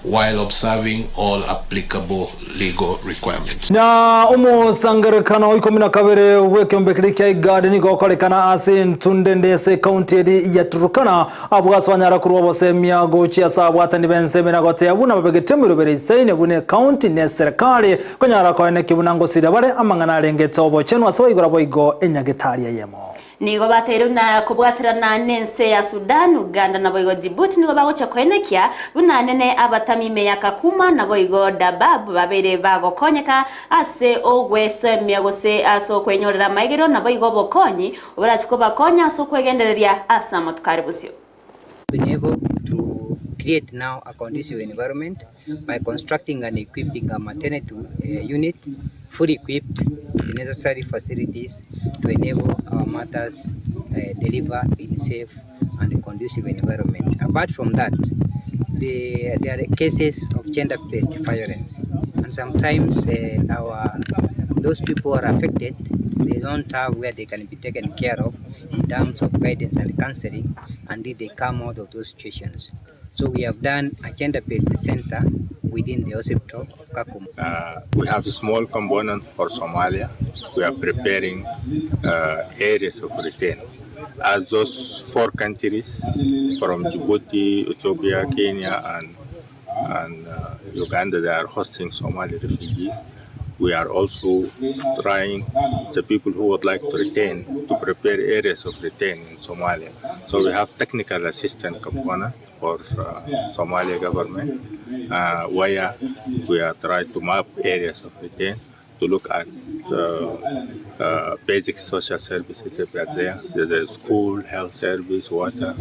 while observing all applicable legal requirements. Na omosangererekano o ikomi na kabere bw'ekeombe keria kia IGAD nigo okorekana ase entunde ende ase ekaunti eri ya Turkana, abwo ase banyara korwa obosemia gochia ase abwatani b'ensemo na goteba buna babegete emerobere eisaine buna ekaunti na eserekari konyara koenekia buna ngosiria bare amang'ana arengete obochenu ase baigora boigo enyagetari eyemo. Nigo bateire buna kobwaterana nense ya Sudan, Uganda naboigo Djibouti nigo bagochia koenekia buna nene abatami ime ya Kakuma naboigo Dabaab babeire bagokonyeka ase ogwesemia gose ase okwenyorera amaegerio naboigo obokonyi oborachie kobakonya ase okwegendereria ase amatuko are bosio. Been able to create now a conducive environment by constructing and equipping a maternity unit fully equipped with the necessary facilities to enable our mothers deliver in safe and conducive environment. Apart from that, the, there are cases of gender-based violence, and sometimes our those people who are affected, they don't have where they can be taken care of in terms of guidance and counseling until they come out of those situations. So we have done a gender-based center within the hospital of Kakuma. We have a small component for Somalia. We are preparing areas of return. As those four countries from Djibouti, Ethiopia, Kenya, and, and Uganda, they are hosting Somali refugees. We are also trying the people who would like to return to prepare areas of return in Somalia. So we have technical assistance component for Somalia government where we are trying to map areas of return to look at basic social services if are there, the school, health service, water.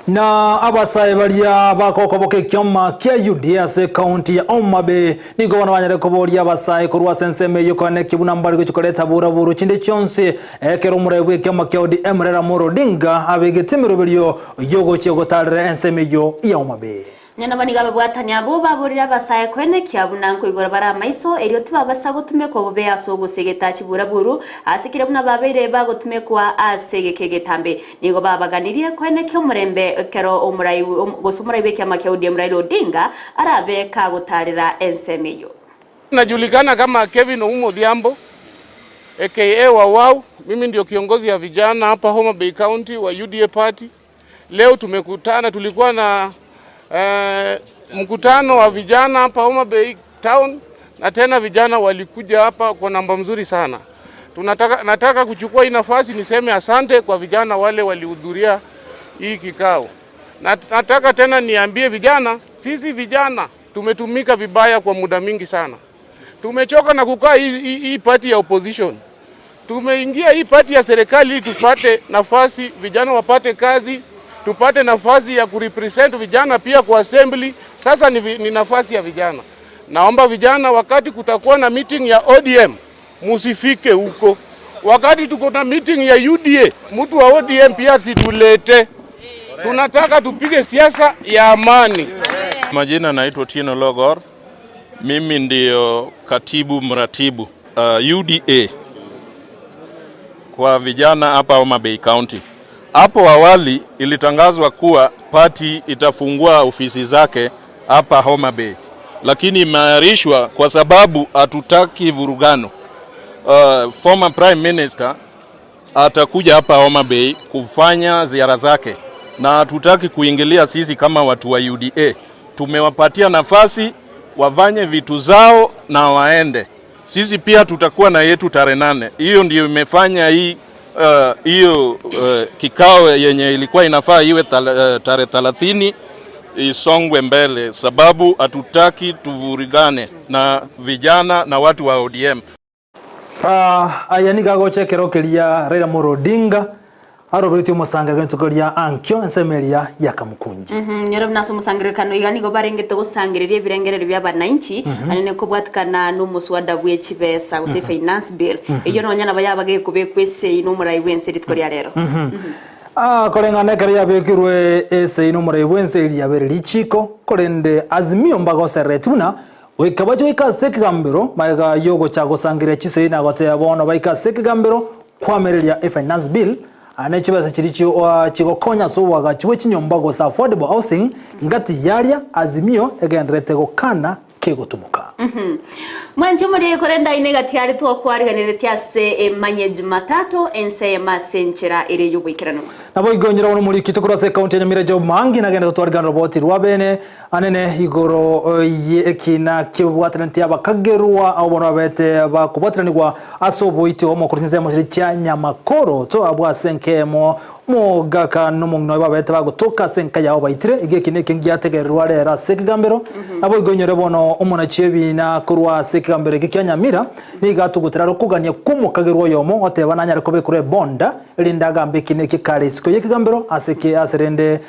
Na abasae baria bagokoboka ekioma kia UDA ase ekaunti ya Homa Bay nigo bono banyare koboria abasae korwa ase ensemo eyio koenekia buna mbare gochia koreta buraburu chinde chionsi ekero omorai bw'ekioma kia ODM Raila Amolo Odinga abegete emeroberio yogochia gotarera ensemo eyio ya Homa Bay. Nonya nabo nigo ababwatani abwo baborire abasae koenekia buna nkoigora bare amaiso, erio tibabasa gotumekwa bobe ase ogosegeta chiburaburu, ase keria buna babeire bagotumekwa ase egeka egetambe. Nigo babaganirie koenekia omorembe ekero omorai gose omorai bw'ekiama kia ODM Raila Odinga arabe kagotaarera ensemo eyio. Najulikana kama Kevin Oumo Odhiambo aka Wawau. Mimi ndio kiongozi ya vijana hapa Homa Bay County wa UDA party. Leo tumekutana, tulikuwa na eh, mkutano wa vijana hapa Homa Bay Town na tena vijana walikuja hapa kwa namba mzuri sana. Tunataka, nataka kuchukua hii nafasi niseme asante kwa vijana wale walihudhuria hii kikao. Nataka tena niambie vijana, sisi vijana tumetumika vibaya kwa muda mingi sana. Tumechoka na kukaa hii, hii, hii party ya opposition. Tumeingia hii party ya serikali ili tupate nafasi, vijana wapate kazi, tupate nafasi ya kurepresent vijana pia kwa assembly. Sasa ni, ni nafasi ya vijana. Naomba vijana, wakati kutakuwa na meeting ya ODM musifike huko. Wakati tuko na meeting ya UDA, mtu wa ODM pia situlete. Tunataka tupige siasa ya amani. Majina naitwa Tino Logor. Mimi ndio katibu mratibu UDA kwa vijana hapa Homa Bay County. Hapo awali ilitangazwa kuwa party itafungua ofisi zake hapa Homa Bay, lakini imeahirishwa kwa sababu hatutaki vurugano. Former Prime Minister atakuja hapa Homa Bay kufanya ziara zake, na hatutaki kuingilia sisi kama watu wa UDA. Tumewapatia nafasi wafanye vitu zao na waende. Sisi pia tutakuwa na yetu tarehe nane. Hiyo ndio imefanya hii hiyo kikao yenye ilikuwa inafaa iwe tarehe 30 isongwe mbele, sababu hatutaki tuvurigane na vijana na watu wa ODM. Aya nigo agocha ekero keria Raila Amolo Odinga aroberetie omosangererekano rituko ria ankio ensemo eria ya Kamukunji. Nyora buna ase omosangererekano iga nigo barengete gosangereria ebirengererio bia abananchi anene kobwatikana na omoswada bwe chibesa gose finance bill eyio nonya nabo yaba gekobekwa esei na omorai bwense rituko ria rero. Ah, koreng'ana ekero yabekirwe esei na omorai bwense eria yabere richiko korende Azimio mbagosereti buna goika bache goika ase ekegambero magega yogocha gosangereria chisei na goteba bono baike ase ekegambero kwamereria efinance bill Aa nechibesa chiria chigokonya ase oboagachi bwe chinyomba gose affordable housing ngati yaria Azimio egendererete gokana kegotumoka. Mwanche omoria korende aye negati are twakwariganeretie ase emanye Jumatatu ense eyemo ase enchera ere y'oboikeranu. Naboigo onyora bono omoriki korwa ase ekaunti ya Nyamira Job Maangi nagende gotwarigana roboti rwa bene anene igoro ye ekina ki'obobwataneti abakagerwa abwo bono babete bakobwataranigwa Ase oboiti obomo korwa chinsemo chiria chia nyamakoro to abwo ase enka eyemo omogaka na omong'ina oye babete bagotoka ase enka yabo baitire. Iga eki nekio ngiategererwa rero ase ekegambero. Naboigo inyore bono omonachi ebiina korwa ase ekegambero eke kia Nyamira nigo atugutera are okogania kw'omokagerwa oyomo oteba nanyare kobekerwa ebonda erinde agambe eki neki kare isiko y'ekegambero ase ki ase rende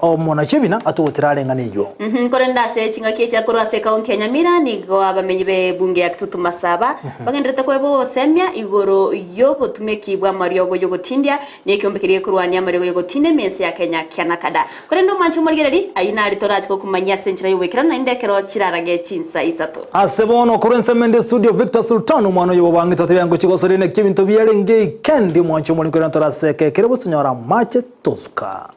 omonachi ebina atugutera are eng'ana eyio. Korende ase chingaki echi korwa ase ekaunti ya Nyamira nigo abamenyi b'ebunge ya Kitutu Masaba bagendererete koeba obosemia igoro y'obotumeki bw'amariogo y'ogotindia na ekeombe keria gekorwania amariogo y'ogotindia ime ense ya Kenya kia Nakada. Korende omwanche omorigereri, ayio nare torache gokumanyia ase enchera y'oboikeranu naende ekero chirarage chinsa isato. Ase bono korwa ensemo ende studio Victor Sultan omwana oyo bobang'ete otebia ngochia gosoria naki ebinto biarenge ikendi omwanche omoremi korende toraseke ekere gose tonyore amache tosuka.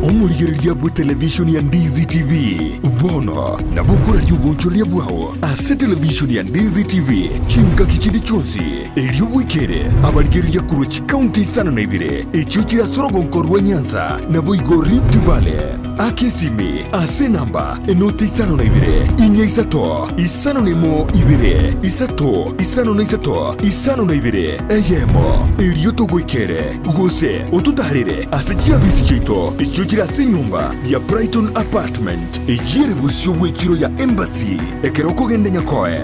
Omorigereria. Obuya bwe televishoni ya Ndizi TV. Bono nabo okoraria obonchoreria bwao ase televishoni ya Ndizi TV chingaki chinde chionsi, erio bwekere abarigereria korwa chikaunti isano na ibere echio chire ase orogonko rwa Nyanza naboigo Rift Valley. Aka esimi ase enamba enoti isano na ibere, inya isato, isano na emo ibere, isato, isano na isato, isano na ibere, eyemo, erio togoikere, gose ototaarere ase chiabisi chiaito echio chire ase enyomba ya Brighton Apartment, eyio ere bosio bw'echiro ya Embassy, ekero okogenda Nyakoe.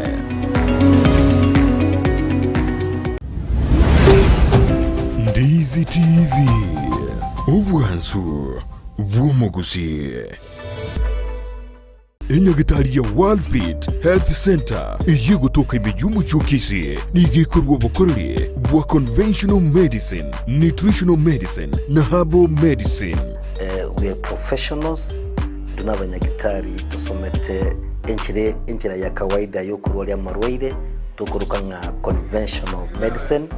Ndizi TV, obwansu bw'omogusii. Enyagitari ya Worldfit Health Centre eyio egotoka ime y'omochie o Kisii nigo ekorua obokoreri bwa conventional medicine, nutritional medicine na herbal medicine. We are professionals, intwe nabanyagitari tosomete enchera enchera ya kawaida yokorwaria amarwaire tokoroka ng'a conventional medicine,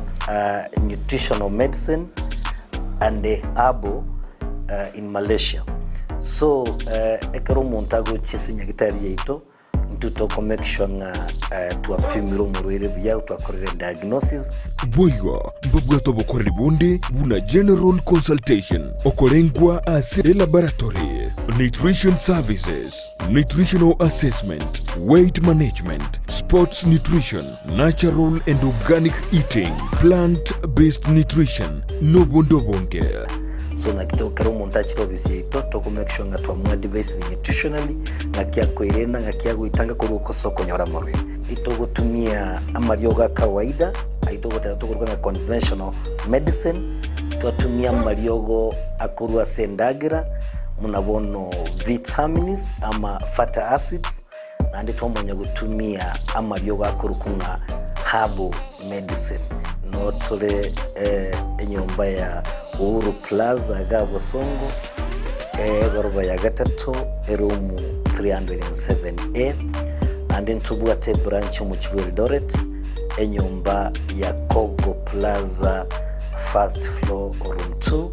nutritional medicine and herbal in Malaysia. So ekero omonto agochia ase nyagitari yaito, intwe toko make sure ng'a twapimire omorwaire buya, twakorire diagnosis. Boigo mbabwate obokoreri bonde buna general consultation, okorengwa ase elaboratory, nutrition services, nutritional assessment, weight management, sports nutrition, natural and organic eating, plant based nutrition, nobonde obonge. So naki to ekero omonto achire ofisi yaito, toko make sure ng'a twamoadvisire nutritionally, ng'aki akoirena, ng'aki agoitanga korwa ase okonyora amarwaire. Itogotumia amariogo a kawaida, ayio togoteba tokoruga ng'a conventional medicine, twatumia amariogo akorwa ase endagera, buna bono vitamins ama fatty acids, naende twamanya gotumia amariogo akorokwa ng'a herbal medicine. Noo tore enyomba ya Uhuru Plaza iga Bosongo, egoroba ya gatato, eroom 307A, naende ntobwate ebranch omochie bwa Eldoret, enyomba ya Kogo Plaza first floor room 2,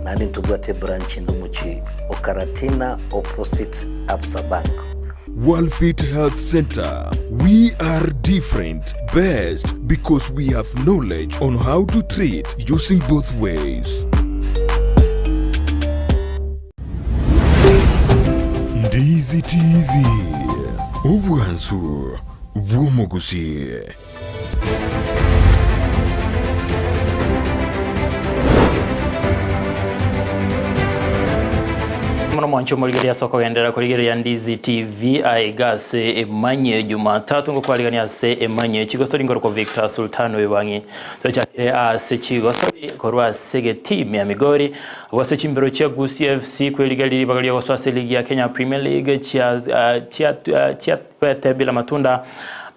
naende ntobwate ebranch ende omochie o Karatina opposite Absa Bank. Worldfit Health Center, we are different, best because we have knowledge on how to treat using both ways. Ndizi TV, obwansu bw'omogusii. Mono mwanche omorigereria ase okogenderera korigereria Ndizi TV aiga ase emanyie Jumatatu ngokwarigania ase emanyie chigosori nkorokwa Victor Sultan Oibang'i tochakire ase chigosori korwa ase egetimu ya Migori abwo ase chimbero chia Gusii FC kwerigereria ribaga riogosoa ase eligi ya Kenya Premier League chia chia chia Bete bila matunda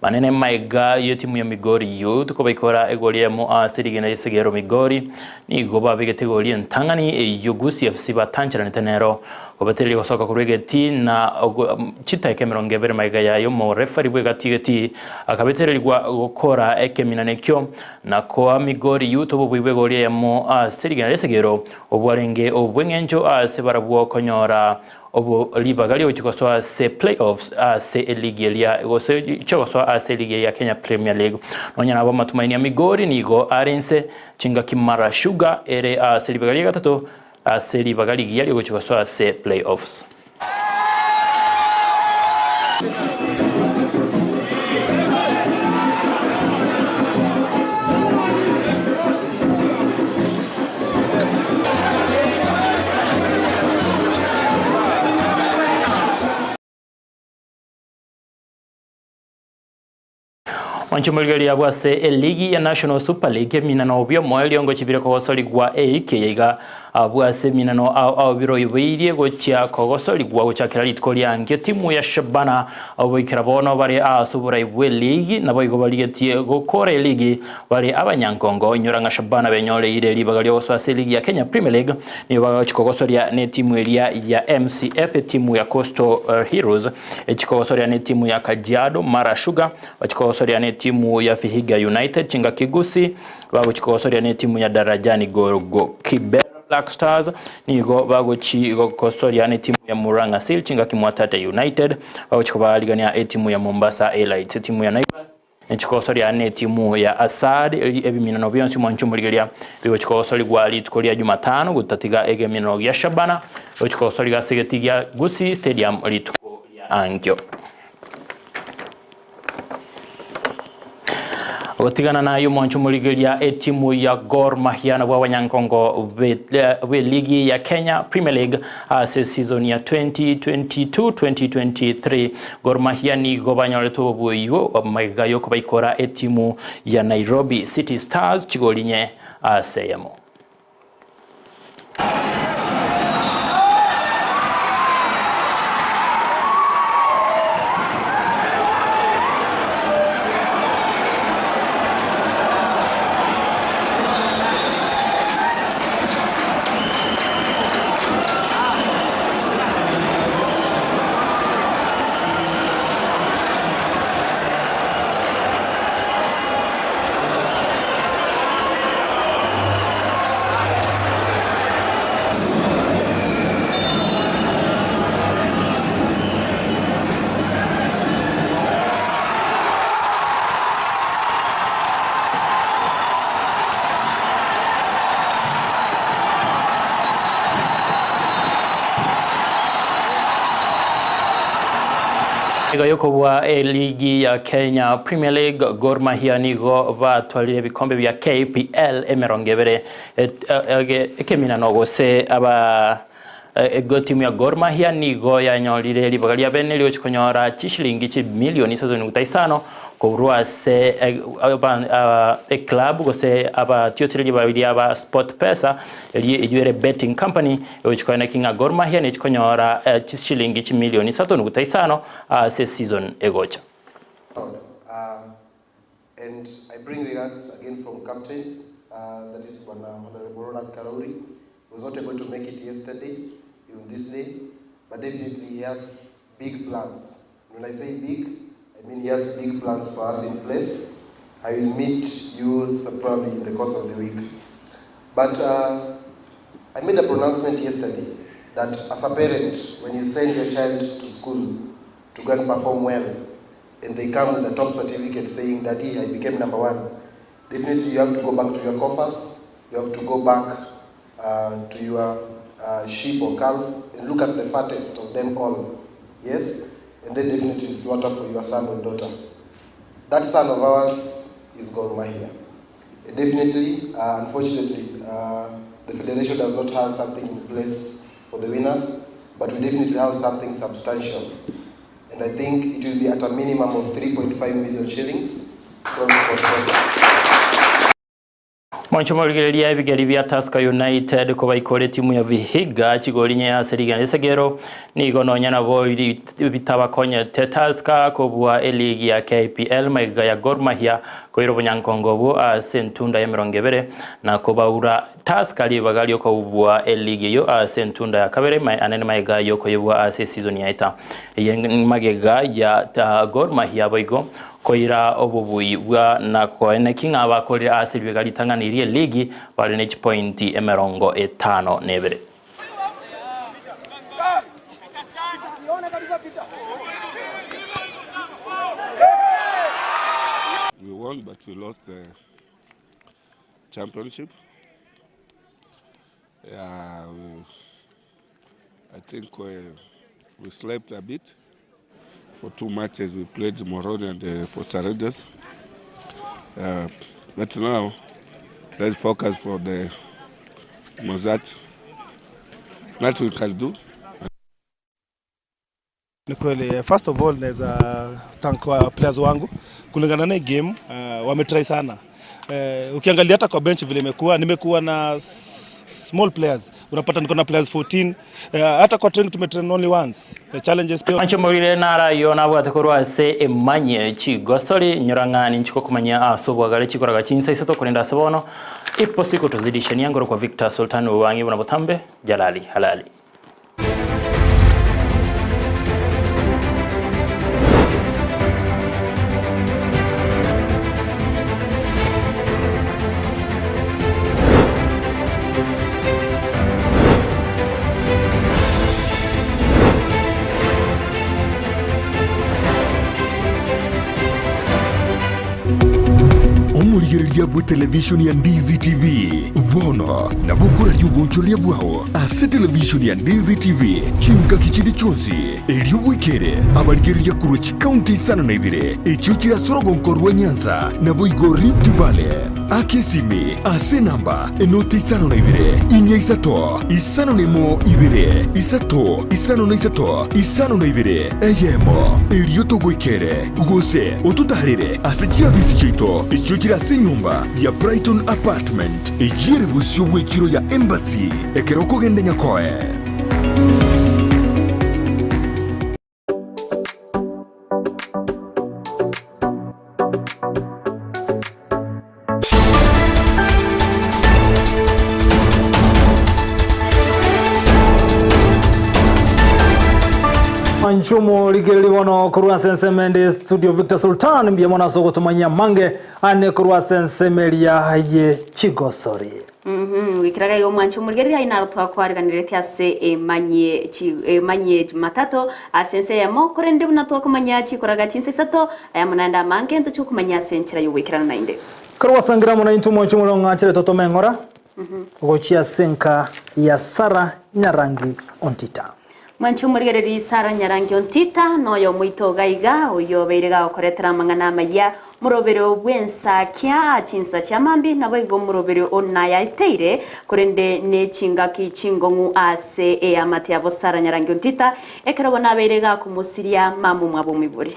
manene maiga y'etimu ya Migori Youth kobaikora egori eyemo ase rigena ri'esegero Migori nigo babegete egori entang'ani eyio Gusii FC batancheranete nero kobatereria gosoka korwa egetii na chitaeka emerongo ebere magega yaye omorefari bw'egati egetii akabetererigwa gokora ekeminano ekio na koa Migori Youth obobui bw'egori eyemo ase rigena ri'esegero obwarenge obw'eng'encho ase barabwo konyora Obo ribaga riogochia gosoa ase play-offs ase eligi eria gose chiogosoa ase eligi ya Kenya Premier League. Nonya nabo amatumaini a Migori nigo are inse chingaki Mara Sugar ere ase ribaga ria gatato ase ribaga rigiya riogochia gosoa ase play-offs. Mwanche omorigereria abwo ase eligi ya National Super League eminano biomoerio ngochibire kogosorigwa eiki eye iga abwo ase eminano ao ao biroiboirie gochia kogosorigwa gochakera rituko riankio timu ya Shabana goikera bono bare ase oborai bw'eligi naboigo barigetie gokora eligi Bare abanyankongo, inyora ng'a Shabana benyoreire ribaga ri'ogosoa ase eligi ya Kenya Premier League, nigo bagochia kogosoria netimu eria ya MCF, etimu ya Coastal Heroes echia kogosoria netimu ya Kajiado Mara Sugar, bachia kogosoria netimu ya Vihiga United, Chingaki Gusii bagochia kogosoria netimu ya Darajani Gogo Kibera. Black Stars nigo bagochi gokosoria netimu ya Murang'a Seal chingaki Mwatate United bagochi kobaarigania etimu ya Mombasa Elites. Etimu ya Naivas nechikosoria netimu ya Assad ebiminano bionsi mwanche omorigeria bigochi kogosorigwa rituko ria Jumatano gotatiga egeminano gia Shabana gochi kogosoriga ase egetii gia Gusii Stadium rituko ria ankio. Gotigana naye omwancho omorigeria etimu ya Gor Mahia nabwo abanyankongo b'eligi ya Kenya Premier League ase season ya 2022-2023. Gor Mahia nigo banyorete obobuoyio magega yokobaikora etimu ya Nairobi City Stars chigori inye ase eyemo. Igo yokobua eligi ya Kenya Premier League, Gor Mahia nigo batwarire ebikombe bia KPL emerongo ebere ekeminano gose aba ego timu ya Gor Mahia nigo yanyorire ribaga ria bene rigochi konyora chishilingi chimilioni isato nukta isano korwa ase eclub gose abatiotereria babiri aba SportPesa eria eyio ere betting company egochi koeneki ng'a Gor Mahia nechi konyora chishilingi chimilioni isato nukta isano ase season egocha. And I bring regards again from Captain, that is Bwana Honorable Ronald Karauri. He was not able to make it yesterday, even this day, but definitely he has big plans. When I say big, I mean he has big plans for us in place. I will meet you probably in the course of the week. But I made a pronouncement yesterday that as a parent, when you send your child to school to go and perform well, and they come with a top certificate saying, Daddy, I became number one, definitely you have to go back to your coffers, you have to go back to your sheep or calf and look at the fattest of them all, yes? And then definitely slaughter for your son or daughter. That son of ours is Gor Mahia. Definitely, unfortunately, the federation does not have something in place for the winners, but we definitely have something substantial. And I think it will be at a minimum of 3.5 million shillings from SportPesa. Mwancho morigereria ebigeri bia Tusker United kobaikora etimu ya Vihiga chigori nye ase rigana esegero nigo nonya nabo bitabakonyete Tusker kobua eligi ya KPL maiga ya Gor Mahia koira obonyankongo obwo ase entunda ya emerongo ebere na kobaura Tusker ribaga riokobua eligi eyo ase entunda ya kabere anene maiga yokoyebwa ase season yaeta eye magega ya Gor Mahia boigo koira obobui bwa na koeneki ng'a bakorire ase ribaga ritang'anirie eligi bare ne chipointi emerongo etano na ebere. We won, but we lost the championship. Yeah, I think we slept a bit. For 2 matches we played Moroni and the Posta Rangers. But now, let's focus for the Mozzart. That we can do. Ni kweli, first of all naweza thank wa players wangu kulingana na game, wametry sana. Ukiangalia hata kwa bench vile imekuwa, nimekuwa na small players, unapata niko na players 14. Hata kwa training tumetrain only once. Challenges pia. Ancho morire narayo nabwate korwa ase emanye chigosori nyorang'ani nchiko kumanya ase obwagare chikoraga chinsa isato korenda ase bono ipo siku tuzidishania ngoro kwa Victor Sultan Owangi buna botambe Jalali Halali. Omorigereria bwe televishoni ya Ndizi TV bono nabo okoraria obonchoreria bwao ase televishoni ya Ndizi TV chingaki chinde chionsi, erio bwekere abarigereria korwa chikaunti isano na ibere echio chire ase orogonko rwa Nyanza naboigo Rift Valley. Aka esimi ase enamba enoti isano na ibere, inya isato, isano na emo ibere, isato, isano na isato, isano na ibere, eyemo, erio togoikere, gose ototaarere ase chiabisi chiaito echio chire ase enyomba ya Brighton Apartment, eyio ere bosio bw'echiro ya Embassy, ekero okogenda Nyakoe. Manchumo rigereri bono korwa ase ensemo ende studio Victor Sultan mbuya mono ase ogotomanyia amange ane korwa ase ensemo eria ye chigosori. Goikera iga omwanchi omorigereria aye naro twakwariganeretie ase emanyie chi emanyie Jumatatu ase ense eyemo, korende buna twakomanyia chikoraga chinsa isato, ayamo naende amange ntochia okomanyia ase enchera y'ogoikerana naende. Ekero gwasangira amo naintwe omwanchi omorero ng'anchere totome eng'ora gochia ase enka ya Sara Nyarangi Ontita. Mwanche omorigereria Sarah Nyarangi Ontita, noyo omoito iga iga, oyio obeire gagokoretera amang'ana amayia, Moroberio bw'ensakia chinsa chia mambia naboigo omoroberio o nayaeteire, korende ne chingaki chingong'u ase eamate yabo Sarah Nyarangi Ontita, ekero bono abeire gakomosiria mama omwabo omoibori.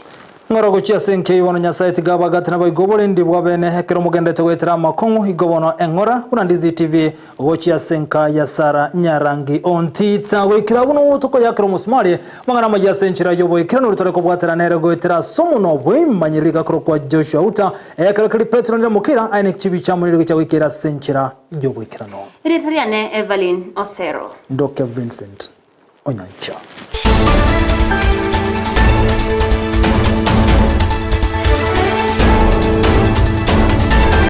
Ng'ora gochia ase enka eyio bono Nyasae tiga abagate naboigo oborendi bwa bene ekero mogenderete goetera amakong'u igo bono eng'ora buna Ndizi TV gochia ase enka ya Sara Nyarangi Ontita goikera buna tokoyakera omosumari amang'ana amayia ase enchera y'oboikeranu oria tore kobwatera nere goetera ase omonwa bw'eimanyereri gakorokwa Joshua Uta ekero keria Petero nere mokira aye ne chibi chiamonire gochia goikera ase enchera y'oboikeranu. Erieta riane Evelyn Osero. Ndoke Vincent Onyancha.